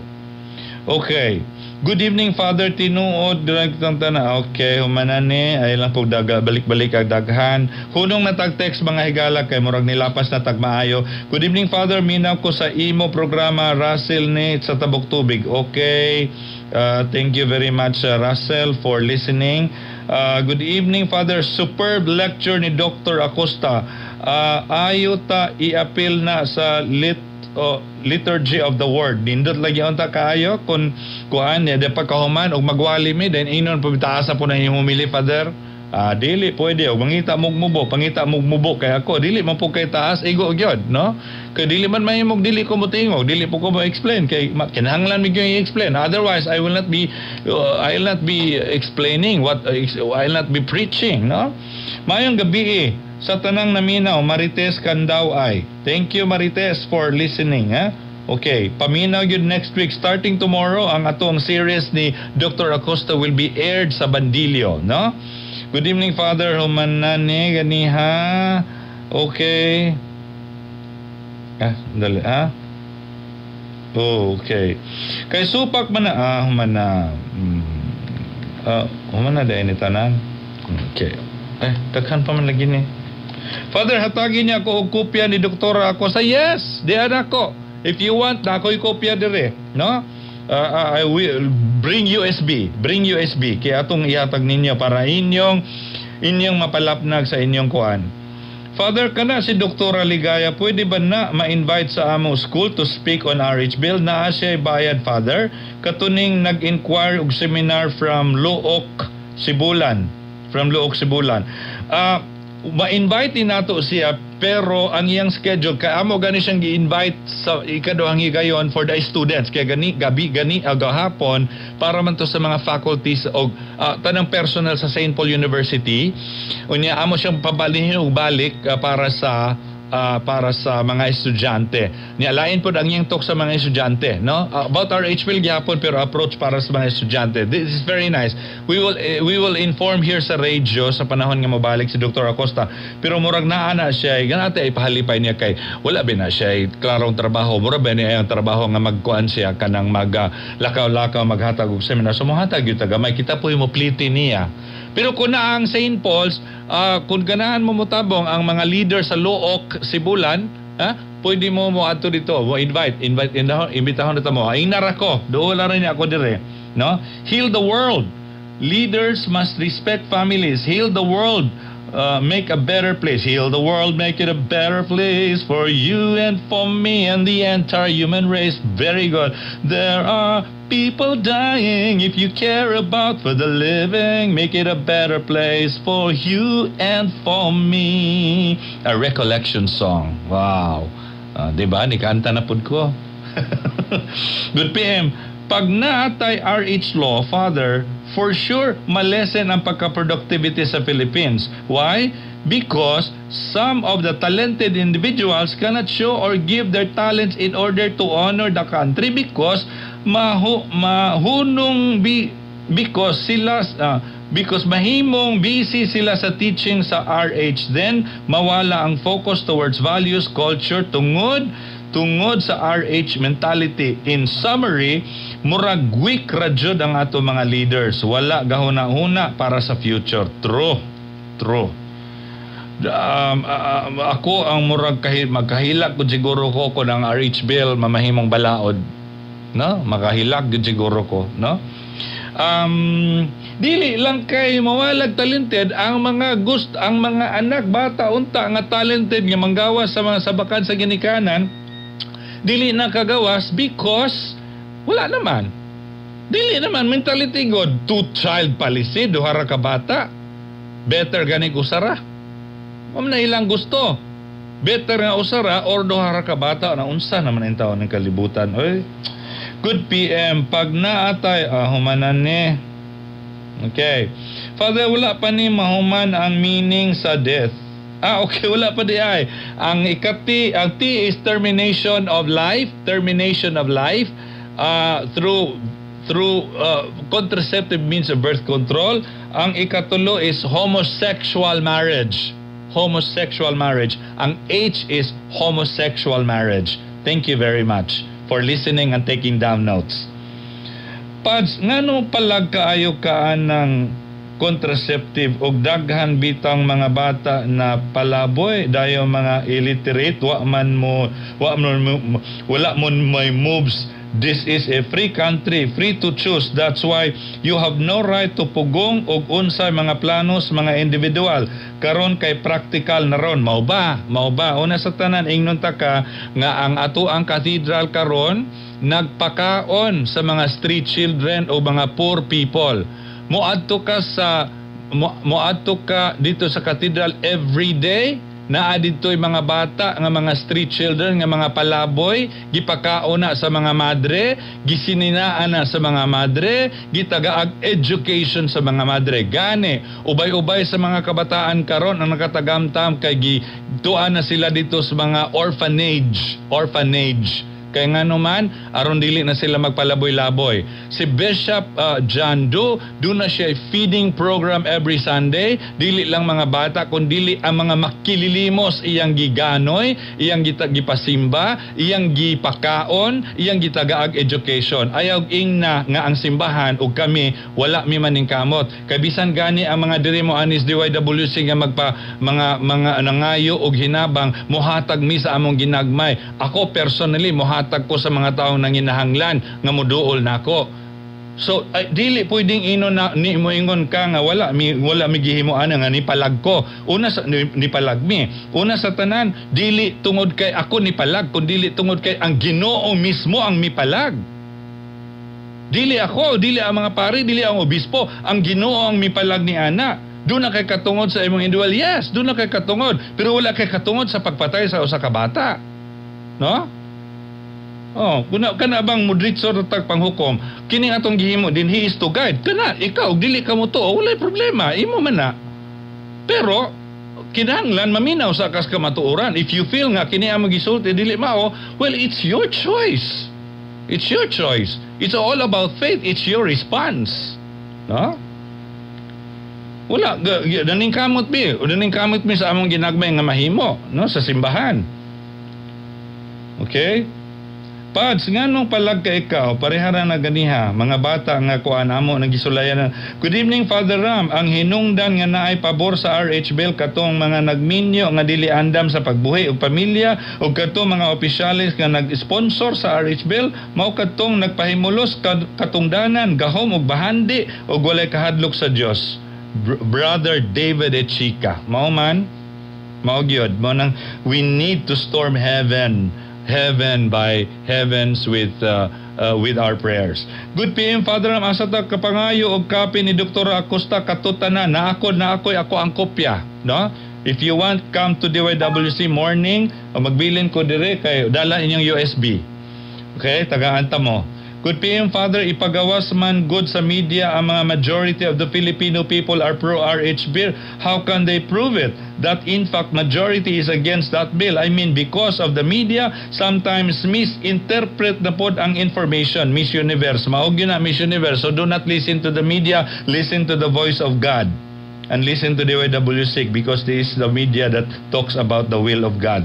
Okay. Good evening, Father. Tinuod dirang kitang tana. Okay, humana ni ay lang pug daga balik-balik ang daghan. Hunong na tag text, mga higala, kay murag nilapas na tag maayo. Good evening, Father. Minaw ko sa imo programa, Russell ni sa Tabok Tubig. Okay. Thank you very much, Russell, for listening. Good evening, Father. Superb lecture ni Dr. Acosta. Ayo ta i-appeal na sa lit o liturgy of the word. Nindot lagi unta kaayo kung kuan niya di pagkahuman og magwali mi, then inon pa taasa po na imong humili, Father. Ah, dili pwede og mangita mog mubo, pangita mog mubo kay ako dili man po kay taas igo gyud, no? Kay dili man mahimog dili ko motingog, dili po ko mo explain kay kinahanglan mi gyud i-explain. Otherwise, I will not be explaining what I will not be preaching, no? Maayong gabi eh sa tanang naminaw, Marites Kandaw ay. Thank you, Marites, for listening, ha? Okay, paminaw yun next week. Starting tomorrow, ang atong series ni Dr. Acosta will be aired sa Bandilio, no? Good evening, Father. Humanani, ganiha. Okay. Ah, dali, ah. Oh, okay. Kay supak man na, ah, humana. Ah, humana dahil ni tanan. Okay. Eh, daghan pa man lagi ni. Father, hatagi niya ako og kopya ni Doktora Acosta. Yes, di ako. If you want, na ako'y kopya dire, no? I will bring USB, bring USB kaya atong ihatag ninyo para inyong mapalapnag sa inyong kuan. Father, kana si Doktora Ligaya, pwede ba na ma-invite sa among school to speak on RH bill? Naa siya bayad, Father. Katuning nag-inquire og seminar from Looc, Sibulan. From Looc, Sibulan. Ma-invite ni nato siya pero ang iyang schedule kay amo gani siyang gi-invite sa ikaduhang higayon for the students, kay gani gabi gani gahapon para man to sa mga faculties og tanang personnel sa St. Paul University. Unya amo siyang pabalihin og balik para sa mga estudyante. Niya lain pod ang iyang talk sa mga estudyante, no? About RH bill gyapon pero approach para sa mga estudyante. This is very nice. We will inform here sa radio sa panahon nga mobalik si Dr. Acosta. Pero murag naa na siya, ganate ay pahalipay niya kay wala ba na siya klarong trabaho. Murag ba niya ang trabaho nga magkuan siya kanang mag lakaw-lakaw, maghatag og seminar. So mohatag gyud ta gamay, kita po mo pliti niya. Pero kung na ang St. Paul's, kung ganahan mo motabong ang mga leader sa Looc, Sibulan, ha? Pwede mo mo adto dito, mo invite, invite, imbitahon na mo. Ay ko, doon lang rin ako dire, no? Heal the world. Leaders must respect families. Heal the world. Make a better place. Heal the world, make it a better place for you and for me and the entire human race. Very good. There are people dying. If you care about for the living, make it a better place for you and for me. A recollection song. Wow. Di ba? Nikanta na pud ko. Good PM. Pag naatay RH law, Father, for sure, ma-lessen ang pagka-productivity sa Philippines. Why? Because some of the talented individuals cannot show or give their talents in order to honor the country because mahunong bi because sila because mahimong busy sila sa teaching sa RH, then mawala ang focus towards values, culture, tungod sa RH mentality. In summary, murag weak ra jud ang ato mga leaders. Wala gahuna-huna para sa future. True. True. Ako ang murag kahi, magkahilak gud siguro ko kung ang RH bill mamahimong balaod, no? Makahilak gud siguro ko, no? Dili lang kay mawalag talented ang mga gust ang mga anak bata unta nga talented nga manggawas sa mga sabakan sa ginikanan, dili na kagawas because wala naman, dili naman mentality god, two child policy, duha ra ka bata, better gani usa ra. Mao na ilang gusto, better nga usa ra or duha ra ka bata. Na unsa naman ang taon ng kalibutan, oy? Good PM, pag naatay humanan ni. Okay, Father, wala pa ni mahuman ang meaning sa death. Ah, okay, wala pa di ay. Ang ikati, ang T is termination of life, termination of life through contraceptive means of birth control. Ang ikatulo is homosexual marriage. Homosexual marriage. Ang H is homosexual marriage. Thank you very much for listening and taking down notes. Pads, ngano palag kaayo ka ng contraceptive og daghan bitang mga bata na palaboy dayon mga illiterate, wa man mo wa man mo, wala mo may moves? This is a free country, free to choose. That's why you have no right to pugong og unsay mga planos mga individual karon kay practical na ron. Mao ba? Mao ba? Una sa tanan, ingnon ta ka nga ang ato ang cathedral karon nagpakaon sa mga street children o mga poor people. Moadto ka dito sa cathedral every day, naa didto'y mga bata nga mga street children nga mga palaboy, gipakaon na sa mga madre, gisininaan na sa mga madre, gitagaag education sa mga madre. Gani ubay-ubay sa mga kabataan karon ang nakatagamtam kay gituan na sila dito sa mga orphanage, orphanage. Kay nga naman, aron dili na sila magpalaboy-laboy. Si Bishop John Doe, do na siya feeding program every Sunday. Dili lang mga bata, kundi ang mga makililimos iyang giganoy, iyang gipasimba, iyang gipakaon, iyang gitagaag education. Ayaw ingna nga ang simbahan ug kami wala mi maningkamot. Kay bisan gani ang mga diri mo anis DYWC nga magpa mga nangayo og hinabang, mohatag mi sa among ginagmay. Ako personally, mohatag ko sa mga taong nanginahanglan nga moduol nako. So ay, dili pwedeng ino na ni mo ingon ka nga wala mi gihimo ana nga ni palag ko. Una sa ni palag mi. Una sa tanan, dili tungod kay ako ni palag, kun dili tungod kay ang Ginoo mismo ang mipalag. Dili ako, dili ang mga pari, dili ang obispo, ang Ginoo ang mipalag ni ana. Doon na kay katungod sa imong individual. Yes, doon na kay katungod. Pero wala kay katungod sa pagpatay sa usa ka bata. No? Oh, kuna kana bang mudritso ra tag panghukom? Kini atong gihimo din, he is to guide. Kana ikaw dili ka mo to, walay problema, imo man na. Pero kinahanglan maminaw sa kas kamatuoran. If you feel nga kini ang magisulti dili mao, well, it's your choice. It's your choice. It's all about faith. It's your response. No? Wala naningkamot mi, naningkamot mi sa among ginagmay nga mahimo, no, sa simbahan. Okay? Pads, nganong palag ka ikaw, parehara na ganiha, mga bata nga kuan amo nagisulayan na. Good evening, Father Ram. Ang hinungdan nga naay pabor sa RH Bill katong mga nagminyo nga dili andam sa pagbuhi og pamilya ug katong mga opisyales nga nag-sponsor sa RH Bill, mao katong nagpahimulos katungdanan, gahom ug bahandi ug walay kahadlok sa Dios. Brother David Echica. Mao man, mao gyud, mao nang we need to storm heaven by heavens with our prayers. Good PM, Father Ram, asa ta kapangayo og copy ni Dr. Acosta katutanan na ako na ako'y ako ang kopya, no? If you want, come to DYWC morning, o magbilin ko dire kay dala inyong USB. Okay, tagaan ta mo. Good PM, Father, ipagawas man good sa media ang mga majority of the Filipino people are pro-RH bill. How can they prove it? That in fact majority is against that bill. I mean, because of the media sometimes misinterpret na pod ang information. Miss Universe, mao gyud na Miss Universe. So do not listen to the media, listen to the voice of God. And listen to the DYWC because this is the media that talks about the will of God.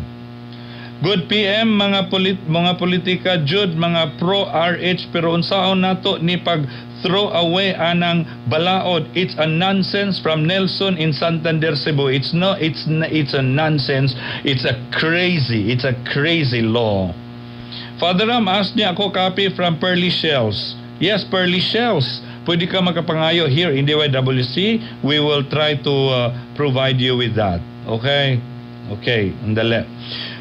Good PM, mga politika jud mga pro RH, pero unsaon nato ni pag Throw away anang balaod. It's a nonsense, from Nelson in Santander, Cebu. It's no, it's a nonsense. It's a crazy law. Father Ram, ask niya ako copy from Pearly Shells. Yes, Pearly Shells. Pwede ka makapangayo here in DYWC. We will try to provide you with that. Okay? Okay, andali.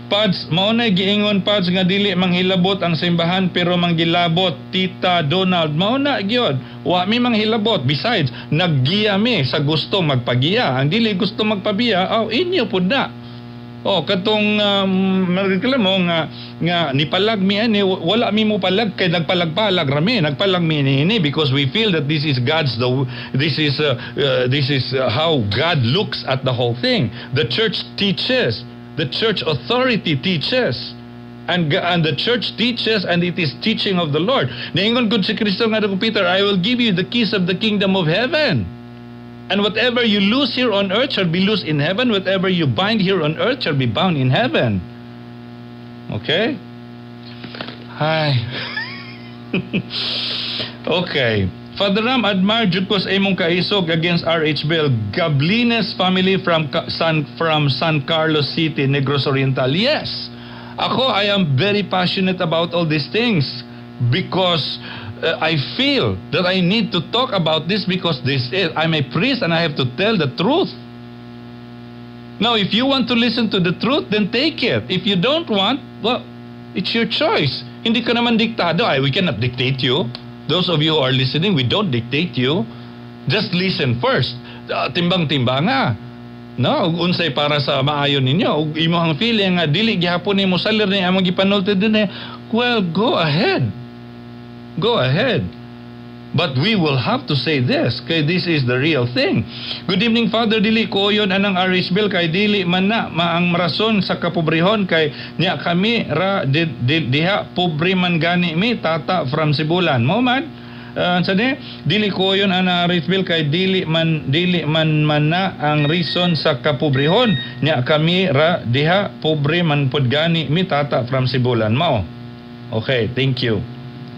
Pads, mao na giingon, Pads, nga dili manghilabot ang simbahan pero manggilabot, Tita Donald. Mao na gyud. Wa mi manghilabot. Besides, naggiya mi sa gusto magpagiya. Ang dili gusto magpabiya, oh, inyo pud na. Oh, katong mareklamo nga nipalag mi ani, wala mi mo palag kay nagpalag-palag ra mi, nagpalag mi niini because we feel that this is God's the this is this is how God looks at the whole thing. The church teaches, the church authority teaches. And the church teaches, and it is teaching of the Lord. Niingon gud si Kristo nga kung Peter, "I will give you the keys of the kingdom of heaven. And whatever you loose here on earth shall be loosed in heaven. Whatever you bind here on earth shall be bound in heaven." Okay? Hi. Okay. Father Ram, admire jud ko sa imong kaisog against RH Bill. Gablines family from San Carlos City, Negros Oriental. Yes. Ako, I am very passionate about all these things because I feel that I need to talk about this because this is I'm a priest and I have to tell the truth. Now, if you want to listen to the truth, then take it. If you don't want, well, it's your choice. Hindi ka naman diktado. Ay, we cannot dictate you. Those of you who are listening, we don't dictate you. Just listen first. Timbang-timbang nga. No, ug unsay para sa maayo ninyo. Ug imong feeling nga dili gihapon nimo salir ni among gipanulti din eh. Well, go ahead. Go ahead. But we will have to say this, kay this is the real thing. Good evening, Father. Dili ko yon anang RH Bill kay dili man na maang rason sa kapobrehon kay nya kami ra di, diha pobre man gani mi, Tata from Sibulan. Mo man sa ni dili ko yon ang RH Bill kay dili man man na ang reason sa kapobrehon nya kami ra diha pobre man pud gani mi, Tata from Sibulan. Mao. Okay, thank you.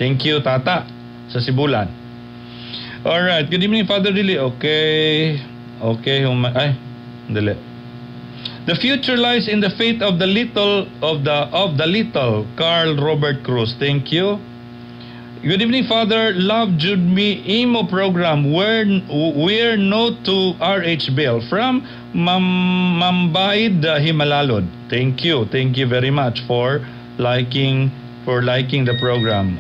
Thank you, Tata sa Sibulan. All right. Good evening, Father Dili. Okay. Okay. Ay, dali. The future lies in the faith of the little Carl Robert Cruz. Thank you. Good evening, Father. Love jud mi imo program. We're no to RH Bill from Mambaid Himalalod. Thank you. Thank you very much for liking the program.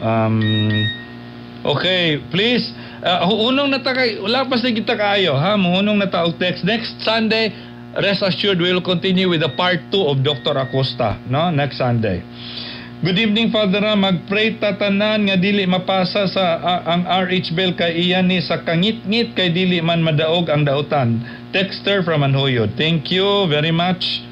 Okay, please hunong na ta kay wala pa sa kita kaayo ha, muhunong na ta og text. Next Sunday, rest assured, we will continue with the part 2 of Dr. Acosta, no? Next Sunday. Good evening, Father Ram. Magpray ta tanan nga dili mapasa sa ang RH Bill kay iyan ni sa kangit-ngit kay dili man madaog ang dautan. Texter from Manhuyod. Thank you very much.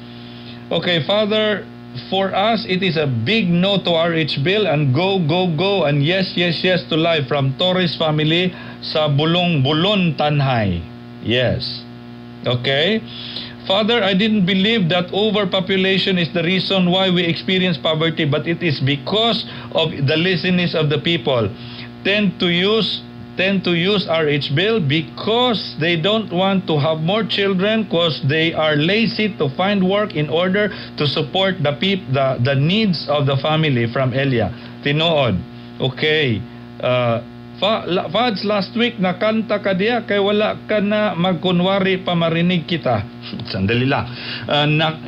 Okay, Father, for us, it is a big no to RH Bill and go, go, go and yes to life, from Torres family sa Bulong Bulon Tanhay. Yes. Okay. Father, I didn't believe that overpopulation is the reason why we experience poverty, but it is because of the laziness of the people. Tend to use RH Bill because they don't want to have more children because they are lazy to find work in order to support the needs of the family, from Elia. Tinuod. Okay. Fads, last week nakanta ka diya kay wala ka na magkunwari pa marinig kita. Sandali lang.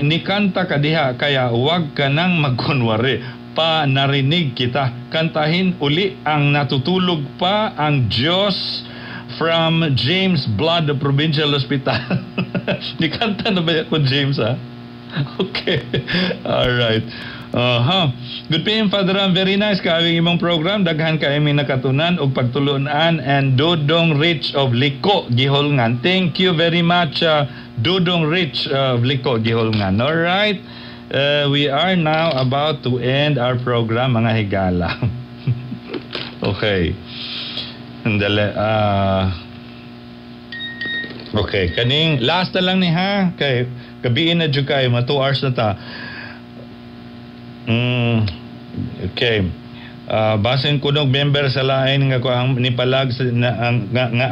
Nikanta ka diha kaya wag ka nang magkunwari pa narinig kita. Kantahin uli ang "Natutulog pa ang Diyos" from James Blood, the Provincial Hospital. Nikanta na ba ko, James, ha? Okay. All right. Good PM, Father Ram. Very nice kaayo imong program. Daghan kaayo mi nakatunan og pagtulunan, and Dodong Rich of Liko Giholngan. Thank you very much, Dodong Rich of Liko Giholngan. All right. We are now about to end our program, mga higala. Okay. Andali. Okay, kaning last na lang ni ha. Kay gabiin na jud kayo, mga 2 hours na ta. Okay. Basin kunog member sa lain nga ko ang nipalag sa, na, ang, nga, nga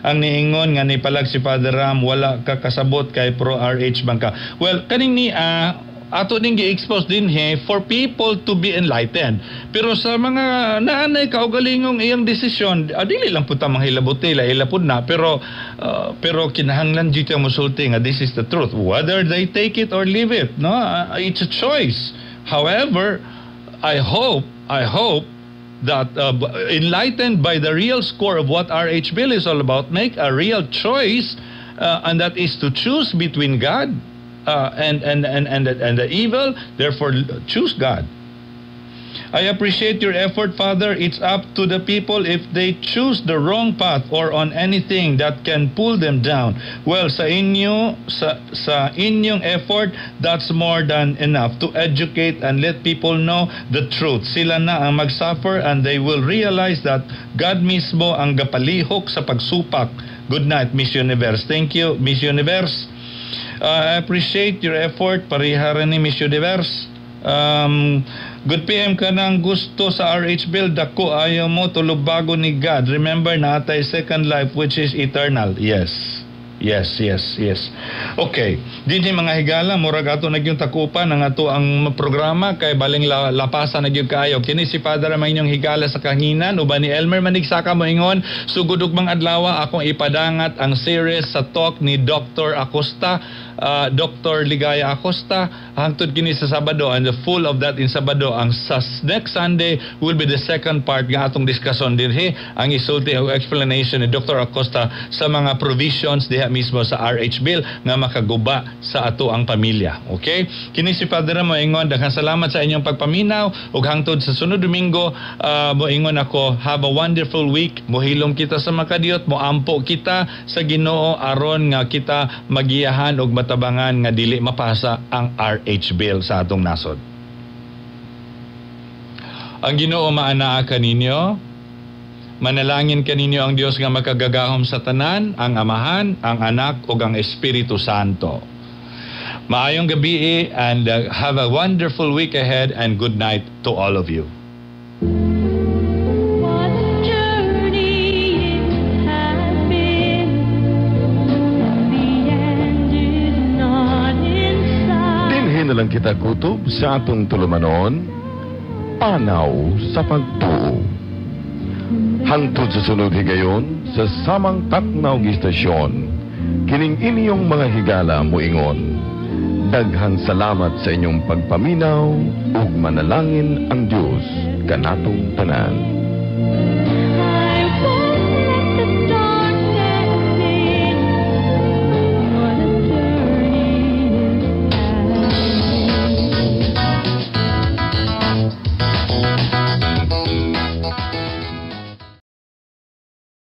ang niingon nga nipalag si Father Ram, wala ka kasabot kay pro RH man ka. Well, kaning ni ato ning gi-expose din he for people to be enlightened. Pero sa mga naanay kaugalingong iyang desisyon, dili lang pud ta manghilabot, ila pud na, pero kinahanglan jud ta mosulti nga this is the truth whether they take it or leave it, no? It's a choice. However, I hope that enlightened by the real score of what RH Bill is all about, make a real choice, and that is to choose between God and the evil. Therefore, choose God. I appreciate your effort, Father. It's up to the people if they choose the wrong path or on anything that can pull them down. Well, sa inyong effort, that's more than enough to educate and let people know the truth. Sila na ang mag-suffer and they will realize that God mismo ang gapalihok sa pagsupak. Good night, Miss Universe. Thank you, Miss Universe. I appreciate your effort. Pareha ni Miss Universe. Good PM ka nang gusto sa RH Bill, dako ayaw mo tulubago ni God. Remember naa tay second life which is eternal. Yes. Okay. Dinhi, mga higala, murag ato na gyung takupan ang ato ang programa kay baling lapasan na gyud kaayo. Kini si Father ang inyong higala sa kahanginan uban ni Elmer Manigsaka moingon sugod ug mga adlaw akong ipadangat ang series sa talk ni Dr. Acosta, Dr. Ligaya Acosta, hangtod kini sa Sabado, and the full of that in Sabado. Ang sa next Sunday will be the second part nga atong diskusyon dinhi, ang isulti o explanation ni Dr. Acosta sa mga provisions diha mismo sa RH Bill nga makaguba sa ato ang pamilya. Okay? Kini si Father moingon, daghang salamat sa inyong pagpaminaw ug hangtod sa sunod Domingo, moingon ako, have a wonderful week. Mohilom kita sa makadiyot, moampo kita sa Ginoo aron nga kita magiyahan og matabangan nga dili mapasa ang RH Bill sa atong nasod. Ang Ginoo maanaa kaninyo. Manalangin kaninyo ang Dios nga makagagahom sa tanan, ang Amahan, ang Anak ug ang Espiritu Santo. Maayong gabi and have a wonderful week ahead and good night to all of you. What a journey it has been. The end is not in sight. Dinhi na lang kita kutob sa atong tulumanon, Panaw sa Pagtuo. Hangtod sa sunod higayon, sa samang takna ug istasyon, kining inyong mga higala moingon. Daghang salamat sa inyong pagpaminaw ug manalangin ang Dios kanatong tanan.